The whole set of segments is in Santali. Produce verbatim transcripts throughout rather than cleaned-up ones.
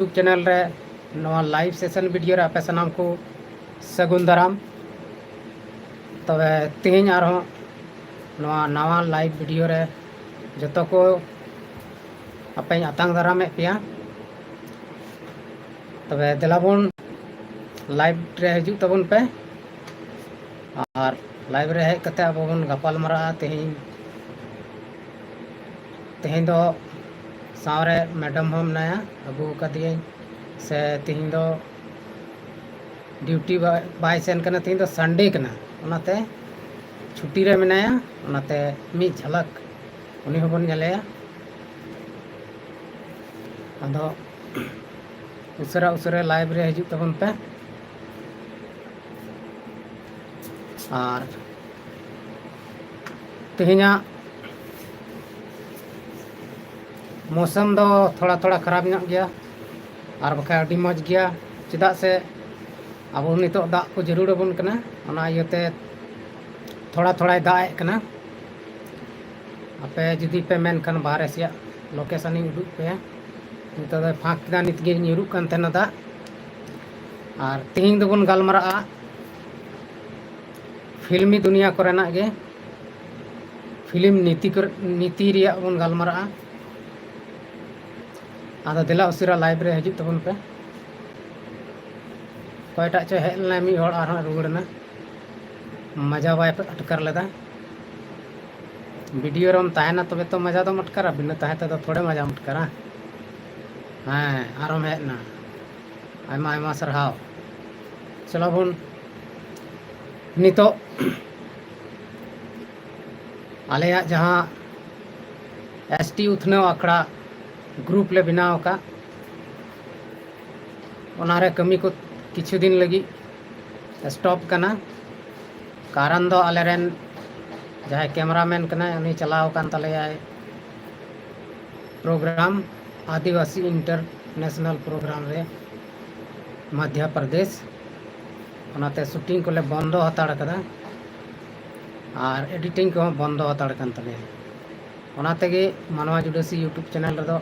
YouTube channel ᱨᱮ ᱱᱚᱣᱟ live session video ᱨᱮ ᱟᱯᱮ ᱥᱟᱱᱟᱢ ᱠᱚ ᱥᱟᱹᱜᱩᱱ ᱫᱟᱨᱟᱢ᱾ ᱛᱚᱵᱮ ᱛᱮᱦᱮᱧ ᱟᱨᱦᱚᱸ ᱱᱚᱣᱟ ᱱᱟᱣᱟ live video ᱨᱮ ᱡᱚᱛᱚ ᱠᱚ ᱟᱯᱮᱧ ᱟᱛᱟᱝ ᱫᱟᱨᱟᱢᱮᱫ ᱯᱮᱭᱟ᱾ ᱛᱚᱵᱮ ᱫᱮᱞᱟ ᱵᱚᱱ live ᱨᱮ ᱦᱤᱡᱩᱜ ᱛᱟᱵᱚᱱ ᱯᱮ ᱟᱨ live ᱨᱮ ᱦᱮᱡ ᱠᱟᱛᱮ ᱟᱵᱚ ᱵᱚᱱ ᱜᱟᱯᱟᱞ ᱢᱟᱨᱟᱜᱼᱟ᱾ ᱛᱮᱦᱮᱧ ᱛᱮᱦᱮᱧ ᱫᱚ ᱥᱟᱶᱨᱮ madam ᱦᱚᱸ ᱢᱮᱱᱟᱭᱟ, ᱟᱹᱜᱩ ᱟᱠᱟᱫᱮᱭᱟᱹᱧ᱾ ᱥᱮ ᱛᱮᱦᱮᱧ ᱫᱚ duty ᱵᱟᱭ ᱵᱟᱭ ᱥᱮᱱ ᱠᱟᱱᱟ, ᱛᱮᱦᱮᱧ ᱫᱚ Sunday ᱠᱟᱱᱟ, ᱚᱱᱟᱛᱮ ᱪᱷᱩᱴᱤ ᱨᱮ ᱢᱮᱱᱟᱭᱟ᱾ ᱚᱱᱟᱛᱮ ᱢᱤᱫ ᱡᱷᱟᱞᱟᱠ ᱩᱱᱤ ᱦᱚᱸᱵᱚᱱ ᱧᱮᱞᱮᱭᱟ᱾ ᱟᱫᱚ ᱩᱥᱟᱹᱨᱟ ᱩᱥᱟᱹᱨᱟ live ᱨᱮ ᱦᱤᱡᱩᱜ ᱛᱟᱵᱚᱱ ᱯᱮ᱾ ᱟᱨ ᱛᱮᱦᱮᱧᱟᱜ ᱢᱳᱥᱚᱢ ᱫᱚ ᱛᱷᱚᱲᱟ ᱛᱷᱚᱲᱟ ᱠᱷᱟᱨᱟᱯ ᱧᱚᱜ ᱜᱮᱭᱟ, ᱟᱨ ᱵᱟᱠᱷᱟᱡ ᱟᱹᱰᱤ ᱢᱚᱡᱽ ᱜᱮᱭᱟ᱾ ᱪᱮᱫᱟᱜ ᱥᱮ ᱟᱵᱚ ᱱᱤᱛᱚᱜ ᱫᱟᱜ ᱠᱚ ᱡᱟᱹᱨᱩᱲ ᱟᱵᱚᱱ ᱠᱟᱱᱟ, ᱚᱱᱟ ᱤᱭᱟᱹᱛᱮ ᱛᱷᱚᱲᱟ ᱛᱷᱚᱲᱟᱭ ᱫᱟᱜ ᱮᱫ ᱠᱟᱱᱟ᱾ ᱟᱯᱮ ᱡᱩᱫᱤ ᱯᱮ ᱢᱮᱱ ᱠᱷᱟᱱ ᱵᱟᱦᱨᱮ ᱥᱮᱭᱟᱜ location ᱤᱧ ᱩᱫᱩᱜ ᱯᱮᱭᱟ᱾ ᱱᱤᱛᱚᱜ ᱫᱚᱭ ᱯᱷᱟᱸᱠ ᱠᱮᱫᱟ, ᱱᱤᱛ ᱜᱮ ᱧᱩᱨᱩᱜ ᱠᱟᱱ ᱛᱟᱦᱮᱱᱟ ᱫᱟᱜ᱾ ᱟᱨ ᱛᱮᱦᱮᱧ ᱫᱚᱵᱚᱱ ᱜᱟᱞᱢᱟᱨᱟᱜᱼᱟ ᱯᱷᱤᱞᱢᱤ ᱫᱩᱱᱤᱭᱟ ᱠᱚᱨᱮᱱᱟᱜ ᱜᱮ, ᱯᱷᱤᱞᱢ ᱱᱤᱛᱤ ᱠᱚᱨᱮ, ᱱᱤᱛᱤ ᱨᱮᱭᱟᱜ ᱵᱚᱱ ᱜᱟᱞᱢᱟᱨᱟᱜᱼᱟ᱾ ᱟᱫᱚ ᱫᱮᱞᱟ ᱩᱥᱟᱹᱨᱟ live ᱨᱮ ᱦᱤᱡᱩᱜ ᱛᱟᱵᱚᱱ ᱯᱮ᱾ ᱚᱠᱚᱭᱴᱟᱜ ᱪᱚ ᱦᱮᱡ ᱞᱮᱱᱟᱭ ᱢᱤᱫ ᱦᱚᱲ, ᱟᱨᱦᱚᱸ ᱨᱩᱣᱟᱹᱲ ᱮᱱᱟ, ᱢᱟᱡᱟ ᱵᱟᱭ ᱟᱴᱠᱟᱨ ᱞᱮᱫᱟ᱾ video ᱨᱮᱢ ᱛᱟᱦᱮᱱᱟ ᱛᱚᱵᱮ ᱛᱚ ᱢᱟᱡᱟ ᱫᱚᱢ ᱟᱴᱠᱟᱨᱟ, ᱵᱤᱱᱟᱹ ᱛᱟᱦᱮᱸ ᱛᱮᱫᱚ ᱛᱷᱚᱲᱮ ᱢᱟᱡᱟᱢ ᱟᱴᱠᱟᱨᱟ᱾ ᱦᱮᱸ, ᱟᱨᱦᱚᱸᱢ ᱦᱮᱡ ᱮᱱᱟ, ᱟᱭᱢᱟ ᱟᱭᱢᱟ ᱥᱟᱨᱦᱟᱣ᱾ ᱪᱚᱞᱚ ᱵᱚᱱ ᱱᱤᱛᱚᱜ ᱟᱞᱮᱭᱟᱜ ᱡᱟᱦᱟᱸ ST ᱩᱛᱷᱱᱟᱹᱣ ᱟᱠᱷᱲᱟ group ᱞᱮ ᱵᱮᱱᱟᱣ ᱟᱠᱟᱫ, ᱚᱱᱟᱨᱮ ᱠᱟᱹᱢᱤ ᱠᱚ ᱠᱤᱪᱷᱩ ᱫᱤᱱ ᱞᱟᱹᱜᱤᱫ stop ᱠᱟᱱᱟ᱾ ᱠᱟᱨᱚᱱ ᱫᱚ ᱟᱞᱮᱨᱮᱱ ᱡᱟᱦᱟᱸᱭ cameraman ᱠᱟᱱᱟᱭ, ᱩᱱᱤ ᱪᱟᱞᱟᱣ ᱟᱠᱟᱱ ᱛᱟᱞᱮᱭᱟᱭ program, ᱟᱹᱫᱤᱵᱟᱹᱥᱤ international program ᱨᱮ ᱢᱚᱫᱷᱭᱚ ᱯᱨᱚᱫᱮᱥ᱾ ᱚᱱᱟᱛᱮ shooting ᱠᱚᱞᱮ ᱵᱚᱱᱫᱚ ᱦᱟᱛᱟᱲ ᱠᱟᱫᱟ ᱟᱨ editing ᱠᱚᱦᱚᱸ ᱵᱚᱱᱫᱚ ᱦᱟᱛᱟᱲ ᱠᱟᱱ ᱛᱟᱞᱮᱭᱟ᱾ ᱚᱱᱟ ᱛᱮᱜᱮ ᱢᱟᱱᱣᱟ ᱡᱩᱰᱟᱹᱥᱤ YouTube channel ᱨᱮᱫᱚ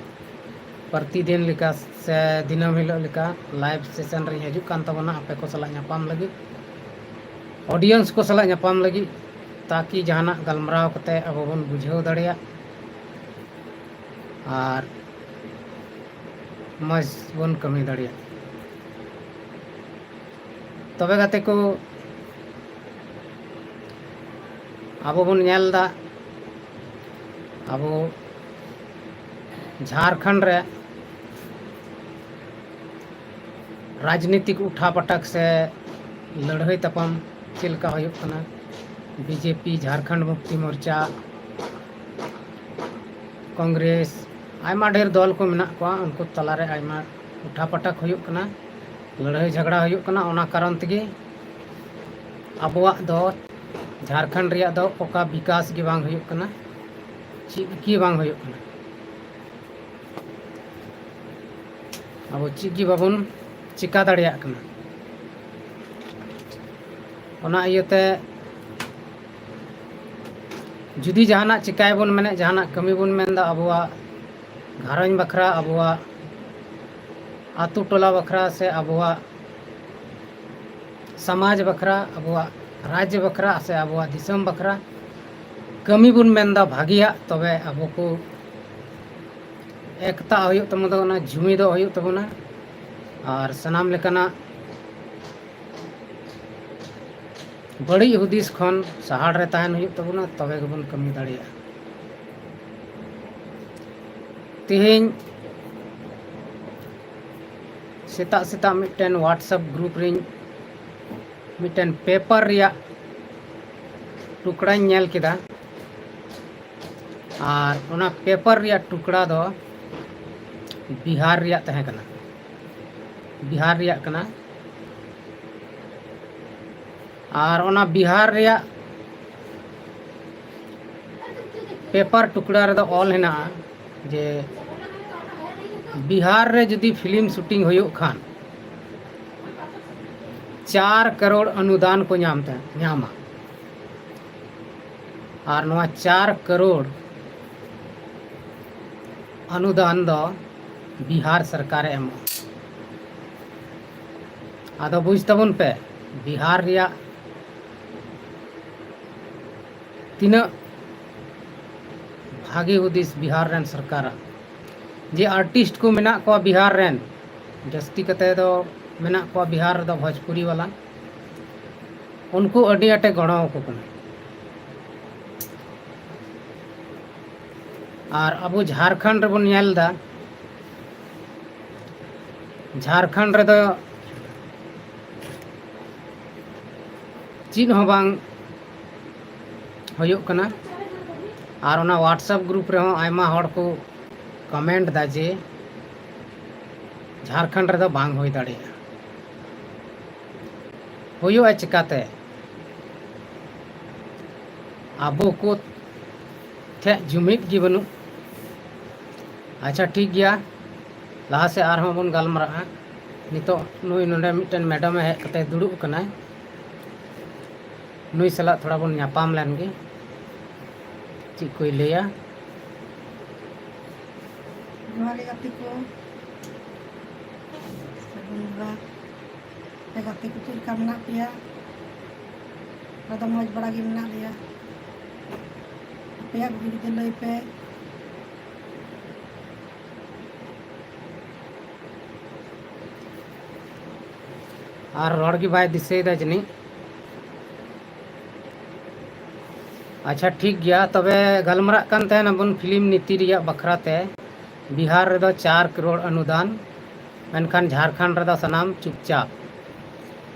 ᱯᱨᱚᱛᱤᱫᱤᱱ ᱞᱮᱠᱟ ᱥᱮ ᱫᱤᱱᱟᱹᱢ ᱦᱤᱞᱳᱜ ᱞᱮᱠᱟ live session ᱨᱤᱧ ᱦᱤᱡᱩᱜ ᱠᱟᱱ ᱛᱟᱵᱚᱱᱟ ᱟᱯᱮ ᱠᱚ ᱥᱟᱞᱟᱜ ᱧᱟᱯᱟᱢ ᱞᱟᱹᱜᱤᱫ, audience ᱠᱚ ᱥᱟᱞᱟᱜ ᱧᱟᱯᱟᱢ ᱞᱟᱹᱜᱤᱫ, ᱛᱟᱠᱤ ᱡᱟᱦᱟᱱᱟᱜ ᱜᱟᱞᱢᱟᱨᱟᱣ ᱠᱟᱛᱮ ᱟᱵᱚ ᱵᱚᱱ ᱵᱩᱡᱷᱟᱹᱣ ᱫᱟᱲᱮᱭᱟᱜ ᱟᱨ ᱢᱚᱡᱽ ᱵᱚᱱ ᱠᱟᱹᱢᱤ ᱫᱟᱲᱮᱭᱟᱜ᱾ ᱛᱚᱵᱮ ᱜᱟᱛᱮ ᱠᱚ, ᱟᱵᱚ ᱵᱚᱱ ᱧᱮᱞ ᱮᱫᱟ, ᱟᱵᱚ ᱡᱷᱟᱲᱠᱷᱚᱸᱰ ᱨᱮ ᱨᱟᱡᱽᱱᱤᱛᱤᱠ ᱩᱴᱷᱟ ᱯᱟᱴᱟᱠ ᱥᱮ ᱞᱟᱹᱲᱦᱟᱹᱭ ᱛᱟᱯᱟᱢ ᱪᱮᱫ ᱞᱮᱠᱟ ᱦᱩᱭᱩᱜ ᱠᱟᱱᱟ᱾ ᱵᱤᱡᱮᱯᱤ, ᱡᱷᱟᱲᱠᱷᱚᱸᱰ ᱢᱩᱠᱛᱤ ᱢᱳᱨᱪᱟ, ᱠᱚᱝᱜᱨᱮᱥ, ᱟᱭᱢᱟ ᱰᱷᱮᱨ ᱫᱚᱞ ᱠᱚ ᱢᱮᱱᱟᱜ ᱠᱚᱣᱟ, ᱩᱱᱠᱩ ᱛᱟᱞᱟᱨᱮ ᱟᱭᱢᱟ ᱩᱴᱷᱟ ᱯᱟᱴᱟᱠ ᱦᱩᱭᱩᱜ ᱠᱟᱱᱟ, ᱞᱟᱹᱲᱦᱟᱹᱭ ᱡᱷᱟᱜᱽᱲᱟ ᱦᱩᱭᱩᱜ ᱠᱟᱱᱟ᱾ ᱚᱱᱟ ᱠᱟᱨᱚᱱ ᱛᱮᱜᱮ ᱟᱵᱚᱣᱟᱜ ᱫᱚ, ᱡᱷᱟᱲᱠᱷᱚᱸᱰ ᱨᱮᱭᱟᱜ ᱫᱚ ᱚᱠᱟ ᱵᱤᱠᱟᱥ ᱜᱮ ᱵᱟᱝ ᱦᱩᱭᱩᱜ ᱠᱟᱱᱟ, ᱪᱮᱫ ᱜᱮ ᱵᱟᱝ ᱦᱩᱭᱩᱜ ᱠᱟᱱᱟ᱾ ᱟᱵᱚ ᱪᱮᱫ ᱜᱮ ᱵᱟᱵᱚᱱ ᱪᱮᱠᱟ ᱫᱟᱲᱮᱭᱟᱜ ᱠᱟᱱᱟ᱾ ᱚᱱᱟ ᱤᱭᱟᱹᱛᱮ ᱡᱩᱫᱤ ᱡᱟᱦᱟᱱᱟᱜ ᱪᱮᱠᱟᱭ ᱵᱚᱱ ᱢᱮᱱᱮᱫ, ᱡᱟᱦᱟᱱᱟᱜ ᱠᱟᱹᱢᱤ ᱵᱚᱱ ᱢᱮᱱᱫᱟ, ᱟᱵᱚᱣᱟᱜ ᱜᱷᱟᱨᱚᱸᱡᱽ ᱵᱟᱠᱷᱨᱟ, ᱟᱵᱚᱣᱟᱜ ᱟᱛᱳ ᱴᱚᱞᱟ ᱵᱟᱠᱷᱨᱟ ᱥᱮ ᱟᱵᱚᱣᱟᱜ ᱥᱚᱢᱟᱡᱽ ᱵᱟᱠᱷᱨᱟ, ᱟᱵᱚᱣᱟᱜ ᱨᱟᱡᱽ ᱵᱟᱠᱷᱨᱟ ᱥᱮ ᱟᱵᱚᱣᱟᱜ ᱫᱤᱥᱚᱢ ᱵᱟᱠᱷᱨᱟ ᱠᱟᱹᱢᱤ ᱵᱚᱱ ᱢᱮᱱᱫᱟ ᱵᱷᱟᱹᱜᱤᱭᱟᱜ, ᱛᱚᱵᱮ ᱟᱵᱚ ᱠᱚ ᱮᱠᱛᱟ ᱦᱩᱭᱩᱜ ᱛᱟᱵᱚᱱᱟ, ᱡᱩᱢᱤᱫᱚᱜ ᱦᱩᱭᱩᱜ ᱛᱟᱵᱚᱱᱟ ᱟᱨ ᱥᱟᱱᱟᱢ ᱞᱮᱠᱟᱱᱟᱜ ᱵᱟᱹᱲᱤᱡ ᱦᱩᱫᱤᱥ ᱠᱷᱚᱱ ᱥᱟᱦᱟᱲ ᱨᱮ ᱛᱟᱦᱮᱱ ᱦᱩᱭᱩᱜ ᱛᱟᱵᱚᱱᱟ, ᱛᱚᱵᱮ ᱜᱮᱵᱚᱱ ᱠᱟᱹᱢᱤ ᱫᱟᱲᱮᱭᱟᱜᱼᱟ᱾ ᱛᱮᱦᱮᱧ ᱥᱮᱛᱟᱜ ᱥᱮᱛᱟᱜ ᱢᱤᱫᱴᱮᱱ WhatsApp group ᱨᱤᱧ ᱢᱤᱫᱴᱮᱱ ᱯᱮᱯᱟᱨ ᱨᱮᱭᱟᱜ ᱴᱩᱠᱲᱟᱧ ᱧᱮᱞ ᱠᱮᱫᱟ, ᱟᱨ ᱚᱱᱟ ᱯᱮᱯᱟᱨ ᱨᱮᱭᱟᱜ ᱴᱩᱠᱲᱟ ᱫᱚ ᱵᱤᱦᱟᱨ ᱨᱮᱭᱟᱜ ᱛᱟᱦᱮᱸ ᱠᱟᱱᱟ, ᱵᱤᱦᱟᱨ ᱨᱮᱭᱟᱜ ᱠᱟᱱᱟ᱾ ᱟᱨ ᱚᱱᱟ ᱵᱤᱦᱟᱨ ᱨᱮᱭᱟᱜ ᱯᱮᱯᱟᱨ ᱴᱩᱠᱲᱟ ᱨᱮᱫᱚ ᱚᱞ ᱦᱮᱱᱟᱜᱼᱟ ᱡᱮ ᱵᱤᱦᱟᱨ ᱨᱮ ᱡᱩᱫᱤ ᱯᱷᱤᱞᱢ ᱥᱩᱴᱤᱝ ᱦᱩᱭᱩᱜ ᱠᱷᱟᱱ ᱪᱟᱨ ᱠᱟᱨᱳᱲ ᱚᱱᱩᱫᱟᱱ ᱠᱚ ᱧᱟᱢ ᱛᱟᱦᱮᱸ, ᱧᱟᱢᱟ᱾ ᱟᱨ ᱱᱚᱣᱟ ᱪᱟᱨ ᱠᱟᱨᱳᱲ ᱚᱱᱩᱫᱟᱱ ᱫᱚ ᱵᱤᱦᱟᱨ ᱥᱚᱨᱠᱟᱨᱮ ᱮᱢᱚᱜᱼᱟ᱾ ᱟᱫᱚ ᱵᱩᱡᱽ ᱛᱟᱵᱚᱱ ᱯᱮ, ᱵᱤᱦᱟᱨ ᱨᱮᱭᱟᱜ ᱛᱤᱱᱟᱹᱜ ᱵᱷᱟᱜᱮ ᱦᱩᱫᱤᱥ ᱵᱤᱦᱟᱨ ᱨᱮᱱ ᱥᱚᱨᱠᱟᱨᱟᱜ, ᱡᱮ ᱟᱨᱴᱤᱥᱴ ᱠᱚ ᱢᱮᱱᱟᱜ ᱠᱚᱣᱟ ᱵᱤᱦᱟᱨ ᱨᱮᱱ, ᱡᱟᱹᱥᱛᱤ ᱠᱟᱛᱮ ᱫᱚ ᱢᱮᱱᱟᱜ ᱠᱚᱣᱟ ᱵᱤᱦᱟᱨ ᱨᱮᱫᱚ ᱵᱷᱳᱡᱽᱯᱩᱨᱤ ᱵᱟᱞᱟ, ᱩᱱᱠᱩ ᱟᱹᱰᱤ ᱟᱸᱴᱮ ᱜᱚᱲᱚ ᱟᱠᱚ ᱠᱟᱱᱟ᱾ ᱟᱨ ᱟᱵᱚ ᱡᱷᱟᱲᱠᱷᱚᱸᱰ ᱨᱮᱵᱚᱱ ᱧᱮᱞ ᱮᱫᱟ, ᱡᱷᱟᱲᱠᱷᱚᱸᱰ ᱨᱮᱫᱚ ᱪᱮᱫ ᱦᱚᱸ ᱵᱟᱝ ᱦᱩᱭᱩᱜ ᱠᱟᱱᱟ᱾ ᱟᱨ ᱚᱱᱟ WhatsApp ᱜᱨᱩᱯ ᱨᱮᱦᱚᱸ ᱟᱭᱢᱟ ᱦᱚᱲ ᱠᱚ ᱠᱚᱢᱮᱱᱴ ᱮᱫᱟ ᱡᱮ ᱡᱷᱟᱲᱠᱷᱚᱸᱰ ᱨᱮᱫᱚ ᱵᱟᱝ ᱦᱩᱭ ᱫᱟᱲᱮᱭᱟᱜᱼᱟ᱾ ᱦᱩᱭᱩᱜᱼᱟ ᱪᱤᱠᱟᱛᱮ? ᱟᱵᱚ ᱠᱚ ᱴᱷᱮᱱ ᱡᱩᱢᱤᱫ ᱜᱮ ᱵᱟᱹᱱᱩᱜ᱾ ᱟᱪᱪᱷᱟ, ᱴᱷᱤᱠ ᱜᱮᱭᱟ, ᱞᱟᱦᱟ ᱥᱮᱫ ᱟᱨᱦᱚᱸ ᱵᱚᱱ ᱜᱟᱞᱢᱟᱨᱟᱜᱼᱟ᱾ ᱱᱤᱛᱚᱜ ᱱᱩᱭ ᱱᱚᱰᱮ ᱢᱤᱫᱴᱮᱱ ᱢᱮᱰᱟᱢᱮ ᱦᱮᱡ ᱠᱟᱛᱮ ᱫᱩᱲᱩᱵ ᱟᱠᱟᱱᱟᱭ, ᱱᱩᱭ ᱥᱟᱞᱟᱜ ᱛᱷᱚᱲᱟ ᱵᱚᱱ ᱧᱟᱯᱟᱢ ᱞᱮᱱ ᱜᱮ, ᱪᱮᱫ ᱠᱚᱭ ᱞᱟᱹᱭᱟ᱾ ᱡᱚᱦᱟᱨ ᱜᱮ ᱜᱟᱛᱮ ᱠᱚ, ᱥᱟᱹᱜᱩᱱ ᱡᱚᱦᱟᱨ᱾ ᱟᱯᱮ ᱜᱟᱛᱮ ᱠᱚ ᱪᱮᱫ ᱞᱮᱠᱟ ᱢᱮᱱᱟᱜ ᱯᱮᱭᱟ? ᱟᱞᱮ ᱫᱚ ᱢᱚᱡᱽ ᱵᱟᱲᱟ ᱜᱮ ᱢᱮᱱᱟᱜ ᱞᱮᱭᱟ᱾ ᱟᱯᱮᱭᱟᱜ ᱠᱚᱜᱮ ᱡᱩᱫᱤ ᱞᱟᱹᱭ ᱯᱮ᱾ ᱟᱨ ᱨᱚᱲ ᱜᱮ ᱵᱟᱭ ᱫᱤᱥᱟᱹᱭᱮᱫᱟ ᱡᱟᱹᱱᱤᱡ᱾ ᱟᱪᱪᱷᱟ, ᱴᱷᱤᱠ ᱜᱮᱭᱟ, ᱛᱚᱵᱮ ᱜᱟᱞᱢᱟᱨᱟᱜ ᱠᱟᱱ ᱛᱟᱦᱮᱱᱟᱵᱚᱱ ᱯᱷᱤᱞᱢ ᱱᱤᱛᱤ ᱨᱮᱭᱟᱜ ᱵᱟᱠᱷᱨᱟ ᱛᱮ᱾ ᱵᱤᱦᱟᱨ ᱨᱮᱫᱚ ᱪᱟᱨ ᱠᱨᱳᱲ ᱚᱱᱩᱫᱟᱱ, ᱢᱮᱱᱠᱷᱟᱱ ᱡᱷᱟᱲᱠᱷᱚᱸᱰ ᱨᱮᱫᱚ ᱥᱟᱱᱟᱢ ᱪᱩᱯᱪᱟᱯ᱾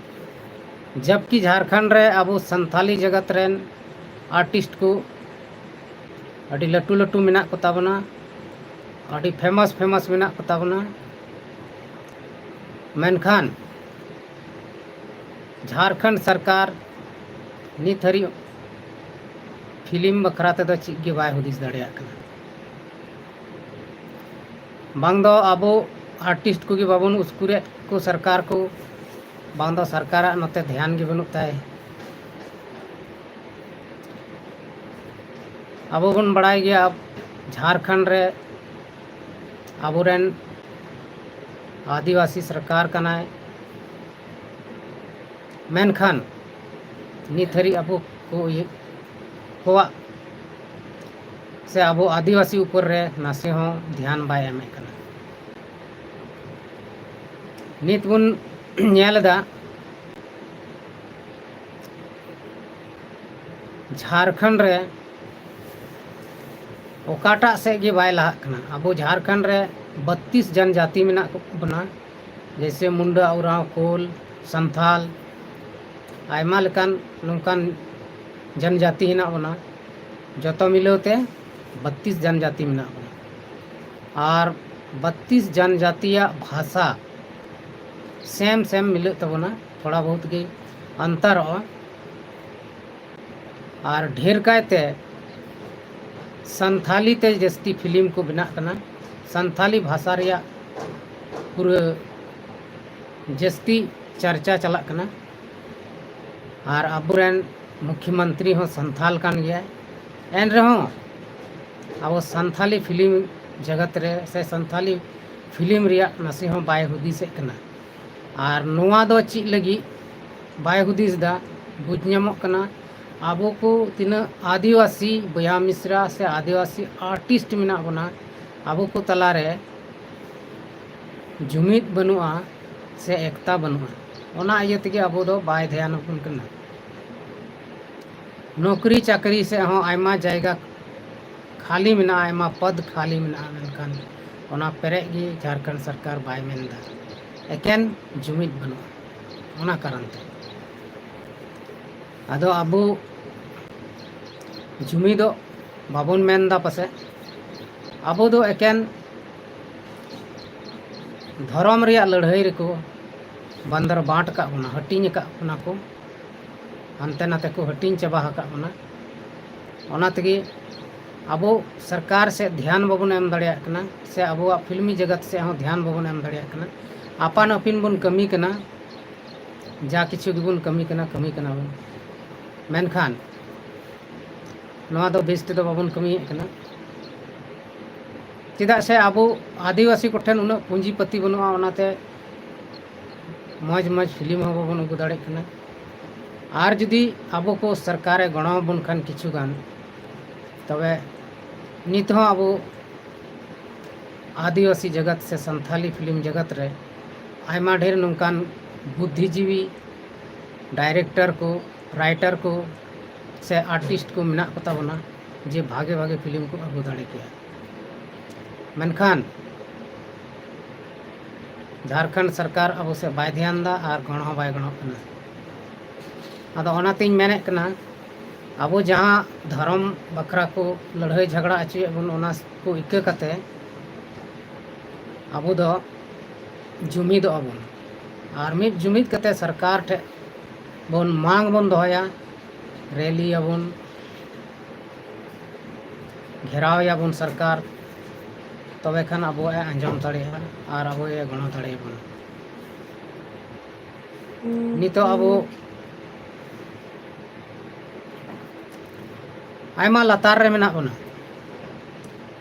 ᱡᱟᱵᱠᱤ ᱡᱷᱟᱲᱠᱷᱚᱸᱰ ᱨᱮ ᱟᱵᱚ ᱥᱟᱱᱛᱷᱟᱞᱤ ᱡᱟᱜᱟᱛ ᱨᱮᱱ ᱟᱨᱴᱤᱥᱴ ᱠᱚ ᱟᱹᱰᱤ ᱞᱟᱹᱴᱩ ᱞᱟᱹᱴᱩ ᱢᱮᱱᱟᱜ ᱠᱚ ᱛᱟᱵᱚᱱᱟ, ᱟᱹᱰᱤ ᱯᱷᱮᱢᱟᱥ ᱯᱷᱮᱢᱟᱥ ᱢᱮᱱᱟᱜ ᱠᱚ ᱛᱟᱵᱚᱱᱟ, ᱢᱮᱱᱠᱷᱟᱱ ᱡᱷᱟᱲᱠᱷᱚᱸᱰ ᱥᱚᱨᱠᱟᱨ ᱱᱤᱛ ᱦᱟᱹᱨᱤᱡ ᱯᱷᱤᱞᱢ ᱵᱟᱠᱷᱨᱟ ᱛᱮᱫᱚ ᱪᱮᱫ ᱜᱮ ᱵᱟᱭ ᱦᱩᱫᱤᱥ ᱫᱟᱲᱮᱭᱟᱜ ᱠᱟᱱᱟ᱾ ᱵᱟᱝ ᱫᱚ ᱟᱵᱚ ᱟᱨᱴᱤᱥᱴ ᱠᱚᱜᱮ ᱵᱟᱵᱚᱱ ᱩᱥᱠᱩᱨᱮᱫ ᱠᱚ ᱥᱚᱨᱠᱟᱨ ᱠᱚ, ᱵᱟᱝ ᱫᱚ ᱥᱚᱨᱠᱟᱨᱟᱜ ᱱᱚᱛᱮ ᱫᱷᱮᱭᱟᱱ ᱜᱮ ᱵᱟᱹᱱᱩᱜ ᱛᱟᱭ᱾ ᱟᱵᱚ ᱵᱚᱱ ᱵᱟᱲᱟᱭ ᱜᱮᱭᱟ, ᱡᱷᱟᱲᱠᱷᱚᱸᱰ ᱨᱮ ᱟᱵᱚᱨᱮᱱ ᱟᱹᱫᱤᱵᱟᱹᱥᱤ ᱥᱚᱨᱠᱟᱨ ᱠᱟᱱᱟᱭ, ᱢᱮᱱᱠᱷᱟᱱ ᱱᱤᱛ ᱦᱟᱹᱨᱤᱡ ᱟᱵᱚ ᱠᱚ ᱤᱭᱟᱹ ᱠᱚᱣᱟᱜ ᱥᱮ ᱟᱵᱚ ᱟᱹᱫᱤᱵᱟᱹᱥᱤ ᱩᱯᱚᱨ ᱨᱮ ᱱᱟᱥᱮ ᱦᱚᱸ ᱫᱷᱮᱭᱟᱱ ᱵᱟᱭ ᱮᱢᱮᱫ ᱠᱟᱱᱟ᱾ ᱱᱤᱛ ᱵᱚᱱ ᱧᱮᱞ ᱮᱫᱟ, ᱡᱷᱟᱲᱠᱷᱚᱸᱰ ᱨᱮ ᱚᱠᱟᱴᱟᱜ ᱥᱮᱫ ᱜᱮ ᱵᱟᱭ ᱞᱟᱦᱟᱜ ᱠᱟᱱᱟ᱾ ᱟᱵᱚ ᱡᱷᱟᱲᱠᱷᱚᱸᱰ ᱨᱮ ᱵᱟᱛᱤᱥ ᱡᱟᱱᱡᱟᱛᱤ ᱢᱮᱱᱟᱜ ᱵᱚᱱᱟ, ᱡᱮᱭᱥᱮ ᱢᱩᱱᱰᱟ, ᱳᱨᱟᱸᱣ, ᱠᱳᱞ, ᱥᱟᱱᱛᱷᱟᱞ, ᱟᱭᱢᱟ ᱞᱮᱠᱟᱱ ᱱᱚᱝᱠᱟᱱ ᱡᱟᱱᱡᱟᱛᱤ ᱦᱮᱱᱟᱜ ᱵᱚᱱᱟ᱾ ᱡᱚᱛᱚ ᱢᱤᱞᱟᱹᱣ ᱛᱮ ᱵᱟᱛᱤᱥ ᱡᱟᱱᱡᱟᱛᱤ ᱢᱮᱱᱟᱜ ᱵᱚᱱᱟ᱾ ᱟᱨ ᱵᱟᱛᱤᱥ ᱡᱟᱱᱡᱟᱛᱤᱭᱟᱜ ᱵᱷᱟᱥᱟ ᱥᱮᱢ ᱥᱮᱢ ᱢᱤᱞᱟᱹᱜ ᱛᱟᱵᱚᱱᱟ, ᱛᱷᱚᱲᱟ ᱵᱚᱦᱩᱛ ᱜᱮ ᱚᱱᱛᱚᱨᱚᱜᱼᱟ᱾ ᱟᱨ ᱰᱷᱮᱨ ᱠᱟᱭᱛᱮ ᱥᱟᱱᱛᱷᱟᱞᱤ ᱛᱮ ᱡᱟᱹᱥᱛᱤ ᱯᱷᱤᱞᱢ ᱠᱚ ᱵᱮᱱᱟᱜ ᱠᱟᱱᱟ᱾ ᱥᱟᱱᱛᱷᱟᱞᱤ ᱵᱷᱟᱥᱟ ᱨᱮᱭᱟᱜ ᱯᱩᱨᱟᱹ ᱡᱟᱹᱥᱛᱤ ᱪᱟᱨᱪᱟ ᱪᱟᱞᱟᱜ ᱠᱟᱱᱟ᱾ ᱟᱨ ᱟᱵᱚᱨᱮᱱ ᱢᱩᱠᱷᱭᱚᱢᱚᱱᱛᱨᱤ ᱦᱚᱸ ᱥᱟᱱᱛᱷᱟᱞ ᱠᱟᱱ ᱜᱮᱭᱟᱭ᱾ ᱮᱱ ᱨᱮᱦᱚᱸ ᱟᱵᱚ ᱥᱟᱱᱛᱷᱟᱞᱤ ᱯᱷᱤᱞᱢ ᱡᱟᱜᱟᱛ ᱨᱮ ᱥᱮ ᱥᱟᱱᱛᱷᱟᱞᱤ ᱯᱷᱤᱞᱢ ᱨᱮᱭᱟᱜ ᱱᱟᱥᱮ ᱦᱚᱸ ᱵᱟᱭ ᱦᱩᱫᱤᱥᱮᱫ ᱠᱟᱱᱟ᱾ ᱟᱨ ᱱᱚᱣᱟ ᱫᱚ ᱪᱮᱫ ᱞᱟᱹᱜᱤᱫ ᱵᱟᱭ ᱦᱩᱫᱤᱥ ᱮᱫᱟ? ᱵᱩᱡᱽ ᱧᱟᱢᱚᱜ ᱠᱟᱱᱟ, ᱟᱵᱚ ᱠᱚ ᱛᱤᱱᱟᱹᱜ ᱟᱹᱫᱤᱵᱟᱹᱥᱤ ᱵᱚᱭᱦᱟ ᱢᱤᱥᱨᱟ ᱥᱮ ᱟᱹᱫᱤᱵᱟᱹᱥᱤ ᱟᱨᱴᱤᱥᱴ ᱢᱮᱱᱟᱜ ᱵᱚᱱᱟ, ᱟᱵᱚ ᱠᱚ ᱛᱟᱞᱟᱨᱮ ᱡᱩᱢᱤᱫ ᱵᱟᱹᱱᱩᱜᱼᱟ ᱥᱮ ᱮᱠᱛᱟ ᱵᱟᱹᱱᱩᱜᱼᱟ᱾ ᱚᱱᱟ ᱤᱭᱟᱹ ᱛᱮᱜᱮ ᱟᱵᱚ ᱫᱚ ᱵᱟᱭ ᱫᱷᱮᱭᱟᱱ ᱟᱵᱚᱱ ᱠᱟᱱᱟ᱾ ᱱᱚᱠᱨᱤ ᱪᱟᱹᱠᱨᱤ ᱥᱮᱫ ᱦᱚᱸ ᱟᱭᱢᱟ ᱡᱟᱭᱜᱟ ᱠᱷᱟᱹᱞᱤ ᱢᱮᱱᱟᱜᱼᱟ, ᱟᱭᱢᱟ ᱯᱚᱫᱽ ᱠᱷᱟᱹᱞᱤ ᱢᱮᱱᱟᱜᱼᱟ, ᱢᱮᱱᱠᱷᱟᱱ ᱚᱱᱟ ᱯᱮᱨᱮᱡ ᱜᱮ ᱡᱷᱟᱲᱠᱷᱚᱸᱰ ᱥᱚᱨᱠᱟᱨ ᱵᱟᱭ ᱢᱮᱱ ᱮᱫᱟ᱾ ᱮᱠᱮᱱ ᱡᱩᱢᱤᱫ ᱵᱟᱹᱱᱩᱜᱼᱟ, ᱚᱱᱟ ᱠᱟᱨᱚᱱ ᱛᱮ᱾ ᱟᱫᱚ ᱟᱵᱚ ᱡᱩᱢᱤᱫᱚᱜ ᱵᱟᱵᱚᱱ ᱢᱮᱱ ᱮᱫᱟ ᱯᱟᱥᱮᱡ, ᱟᱵᱚ ᱫᱚ ᱮᱠᱮᱱ ᱫᱷᱚᱨᱚᱢ ᱨᱮᱭᱟᱜ ᱞᱟᱹᱲᱦᱟᱹᱭ ᱨᱮᱠᱚ ᱵᱟᱸᱫᱟᱨ ᱵᱟᱸᱴ ᱟᱠᱟᱫ ᱵᱚᱱᱟ, ᱦᱟᱹᱴᱤᱧ ᱟᱠᱟᱫ ᱵᱚᱱᱟ ᱠᱚ, ᱦᱟᱱᱛᱮ ᱱᱟᱛᱮ ᱠᱚ ᱦᱟᱹᱴᱤᱧ ᱪᱟᱵᱟ ᱟᱠᱟᱫ ᱵᱚᱱᱟ᱾ ᱚᱱᱟ ᱛᱮᱜᱮ ᱟᱵᱚ ᱥᱚᱨᱠᱟᱨ ᱥᱮᱫ ᱫᱷᱮᱭᱟᱱ ᱵᱟᱵᱚᱱ ᱮᱢ ᱫᱟᱲᱮᱭᱟᱜ ᱠᱟᱱᱟ, ᱥᱮ ᱟᱵᱚᱣᱟᱜ ᱯᱷᱤᱞᱢᱤ ᱡᱚᱜᱚᱛ ᱥᱮᱫ ᱦᱚᱸ ᱫᱷᱮᱭᱟᱱ ᱵᱟᱵᱚᱱ ᱮᱢ ᱫᱟᱲᱮᱭᱟᱜ ᱠᱟᱱᱟ᱾ ᱟᱯᱟᱱ ᱟᱹᱯᱤᱱ ᱵᱚᱱ ᱠᱟᱹᱢᱤ ᱠᱟᱱᱟ, ᱡᱟ ᱠᱤᱪᱷᱩ ᱜᱮᱵᱚᱱ ᱠᱟᱹᱢᱤ ᱠᱟᱱᱟ, ᱠᱟᱹᱢᱤ ᱠᱟᱱᱟ ᱵᱚᱱ, ᱢᱮᱱᱠᱷᱟᱱ ᱱᱚᱣᱟ ᱫᱚ ᱵᱮᱥ ᱛᱮᱫᱚ ᱵᱟᱵᱚᱱ ᱠᱟᱹᱢᱤᱭᱮᱫ ᱠᱟᱱᱟ᱾ ᱪᱮᱫᱟᱜ ᱥᱮ ᱟᱵᱚ ᱟᱹᱫᱤᱵᱟᱹᱥᱤ ᱠᱚᱴᱷᱮᱱ ᱩᱱᱟᱹᱜ ᱯᱩᱸᱡᱤ ᱯᱟᱹᱛᱤ ᱵᱟᱹᱱᱩᱜᱼᱟ, ᱚᱱᱟᱛᱮ ᱢᱚᱡᱽ ᱢᱚᱡᱽ ᱯᱷᱤᱞᱢ ᱦᱚᱸ ᱵᱟᱵᱚᱱ ᱟᱹᱜᱩ ᱫᱟᱲᱮᱭᱟᱜ ᱠᱟᱱᱟ᱾ ᱟᱨ ᱡᱩᱫᱤ ᱟᱵᱚ ᱠᱚ ᱥᱚᱨᱠᱟᱨᱮ ᱜᱚᱲᱚ ᱟᱵᱚᱱ ᱠᱷᱟᱱ ᱠᱤᱪᱷᱩ ᱜᱟᱱ, ᱛᱚᱵᱮ ᱱᱤᱛ ᱦᱚᱸ ᱟᱵᱚ ᱟᱹᱫᱤᱵᱟᱹᱥᱤ ᱡᱟᱜᱟᱛ ᱥᱮ ᱥᱟᱱᱛᱷᱟᱞᱤ ᱯᱷᱤᱞᱢ ᱡᱟᱜᱟᱛ ᱨᱮ ᱟᱭᱢᱟ ᱰᱷᱮᱨ ᱱᱚᱝᱠᱟᱱ ᱵᱩᱫᱽᱫᱷᱤᱡᱤᱵᱤ, ᱰᱟᱭᱨᱮᱠᱴᱚᱨ ᱠᱚ, ᱨᱟᱭᱴᱟᱨ ᱠᱚ ᱥᱮ ᱟᱨᱴᱤᱥᱴ ᱠᱚ ᱢᱮᱱᱟᱜ ᱠᱚᱛᱟ ᱵᱚᱱᱟ, ᱡᱮ ᱵᱷᱟᱜᱮ ᱵᱷᱟᱜᱮ ᱯᱷᱤᱞᱢ ᱠᱚ ᱟᱹᱜᱩ ᱫᱟᱲᱮ ᱠᱮᱭᱟ᱾ ᱢᱮᱱᱠᱷᱟᱱ ᱡᱷᱟᱲᱠᱷᱚᱸᱰ ᱥᱚᱨᱠᱟᱨ ᱟᱵᱚ ᱥᱮᱫ ᱵᱟᱭ ᱫᱷᱮᱭᱟᱱ ᱮᱫᱟ ᱟᱨ ᱜᱚᱲᱚ ᱦᱚᱸ ᱵᱟᱭ ᱜᱚᱲᱚᱜ ᱠᱟᱱᱟ᱾ ᱟᱫᱚ ᱚᱱᱟᱛᱤᱧ ᱢᱮᱱᱮᱫ ᱠᱟᱱᱟ, ᱟᱵᱚ ᱡᱟᱦᱟᱸ ᱫᱷᱚᱨᱚᱢ ᱵᱟᱠᱷᱨᱟ ᱠᱚ ᱞᱟᱹᱲᱦᱟᱹᱭ ᱡᱷᱟᱜᱽᱲᱟ ᱦᱚᱪᱚᱭᱮᱫ ᱵᱚᱱ, ᱚᱱᱟ ᱠᱚ ᱤᱠᱟᱹ ᱠᱟᱛᱮ ᱟᱵᱚ ᱫᱚ ᱡᱩᱢᱤᱫᱚᱜ ᱟᱵᱚᱱ᱾ ᱟᱨ ᱢᱤᱫ ᱡᱩᱢᱤᱫ ᱠᱟᱛᱮ ᱥᱚᱨᱠᱟᱨ ᱴᱷᱮᱱ ᱵᱚᱱ ᱢᱟᱝ ᱵᱚᱱ ᱫᱚᱦᱚᱭᱟ, ᱨᱮᱞᱤᱭᱟᱵᱚᱱ, ᱜᱷᱮᱨᱟᱣ ᱮᱭᱟᱵᱚᱱ ᱥᱚᱨᱠᱟᱨ, ᱛᱚᱵᱮ ᱠᱷᱟᱱ ᱟᱵᱚᱣᱟᱜ ᱮ ᱟᱸᱡᱚᱢ ᱫᱟᱲᱮᱭᱟᱜᱼᱟ ᱟᱨ ᱟᱵᱚ ᱮ ᱜᱚᱲᱚ ᱫᱟᱲᱮᱭᱟᱵᱚᱱᱟ᱾ ᱱᱤᱛᱚᱜ ᱟᱵᱚ ᱟᱭᱢᱟ ᱞᱟᱛᱟᱨ ᱨᱮ ᱢᱮᱱᱟᱜ ᱵᱚᱱᱟ᱾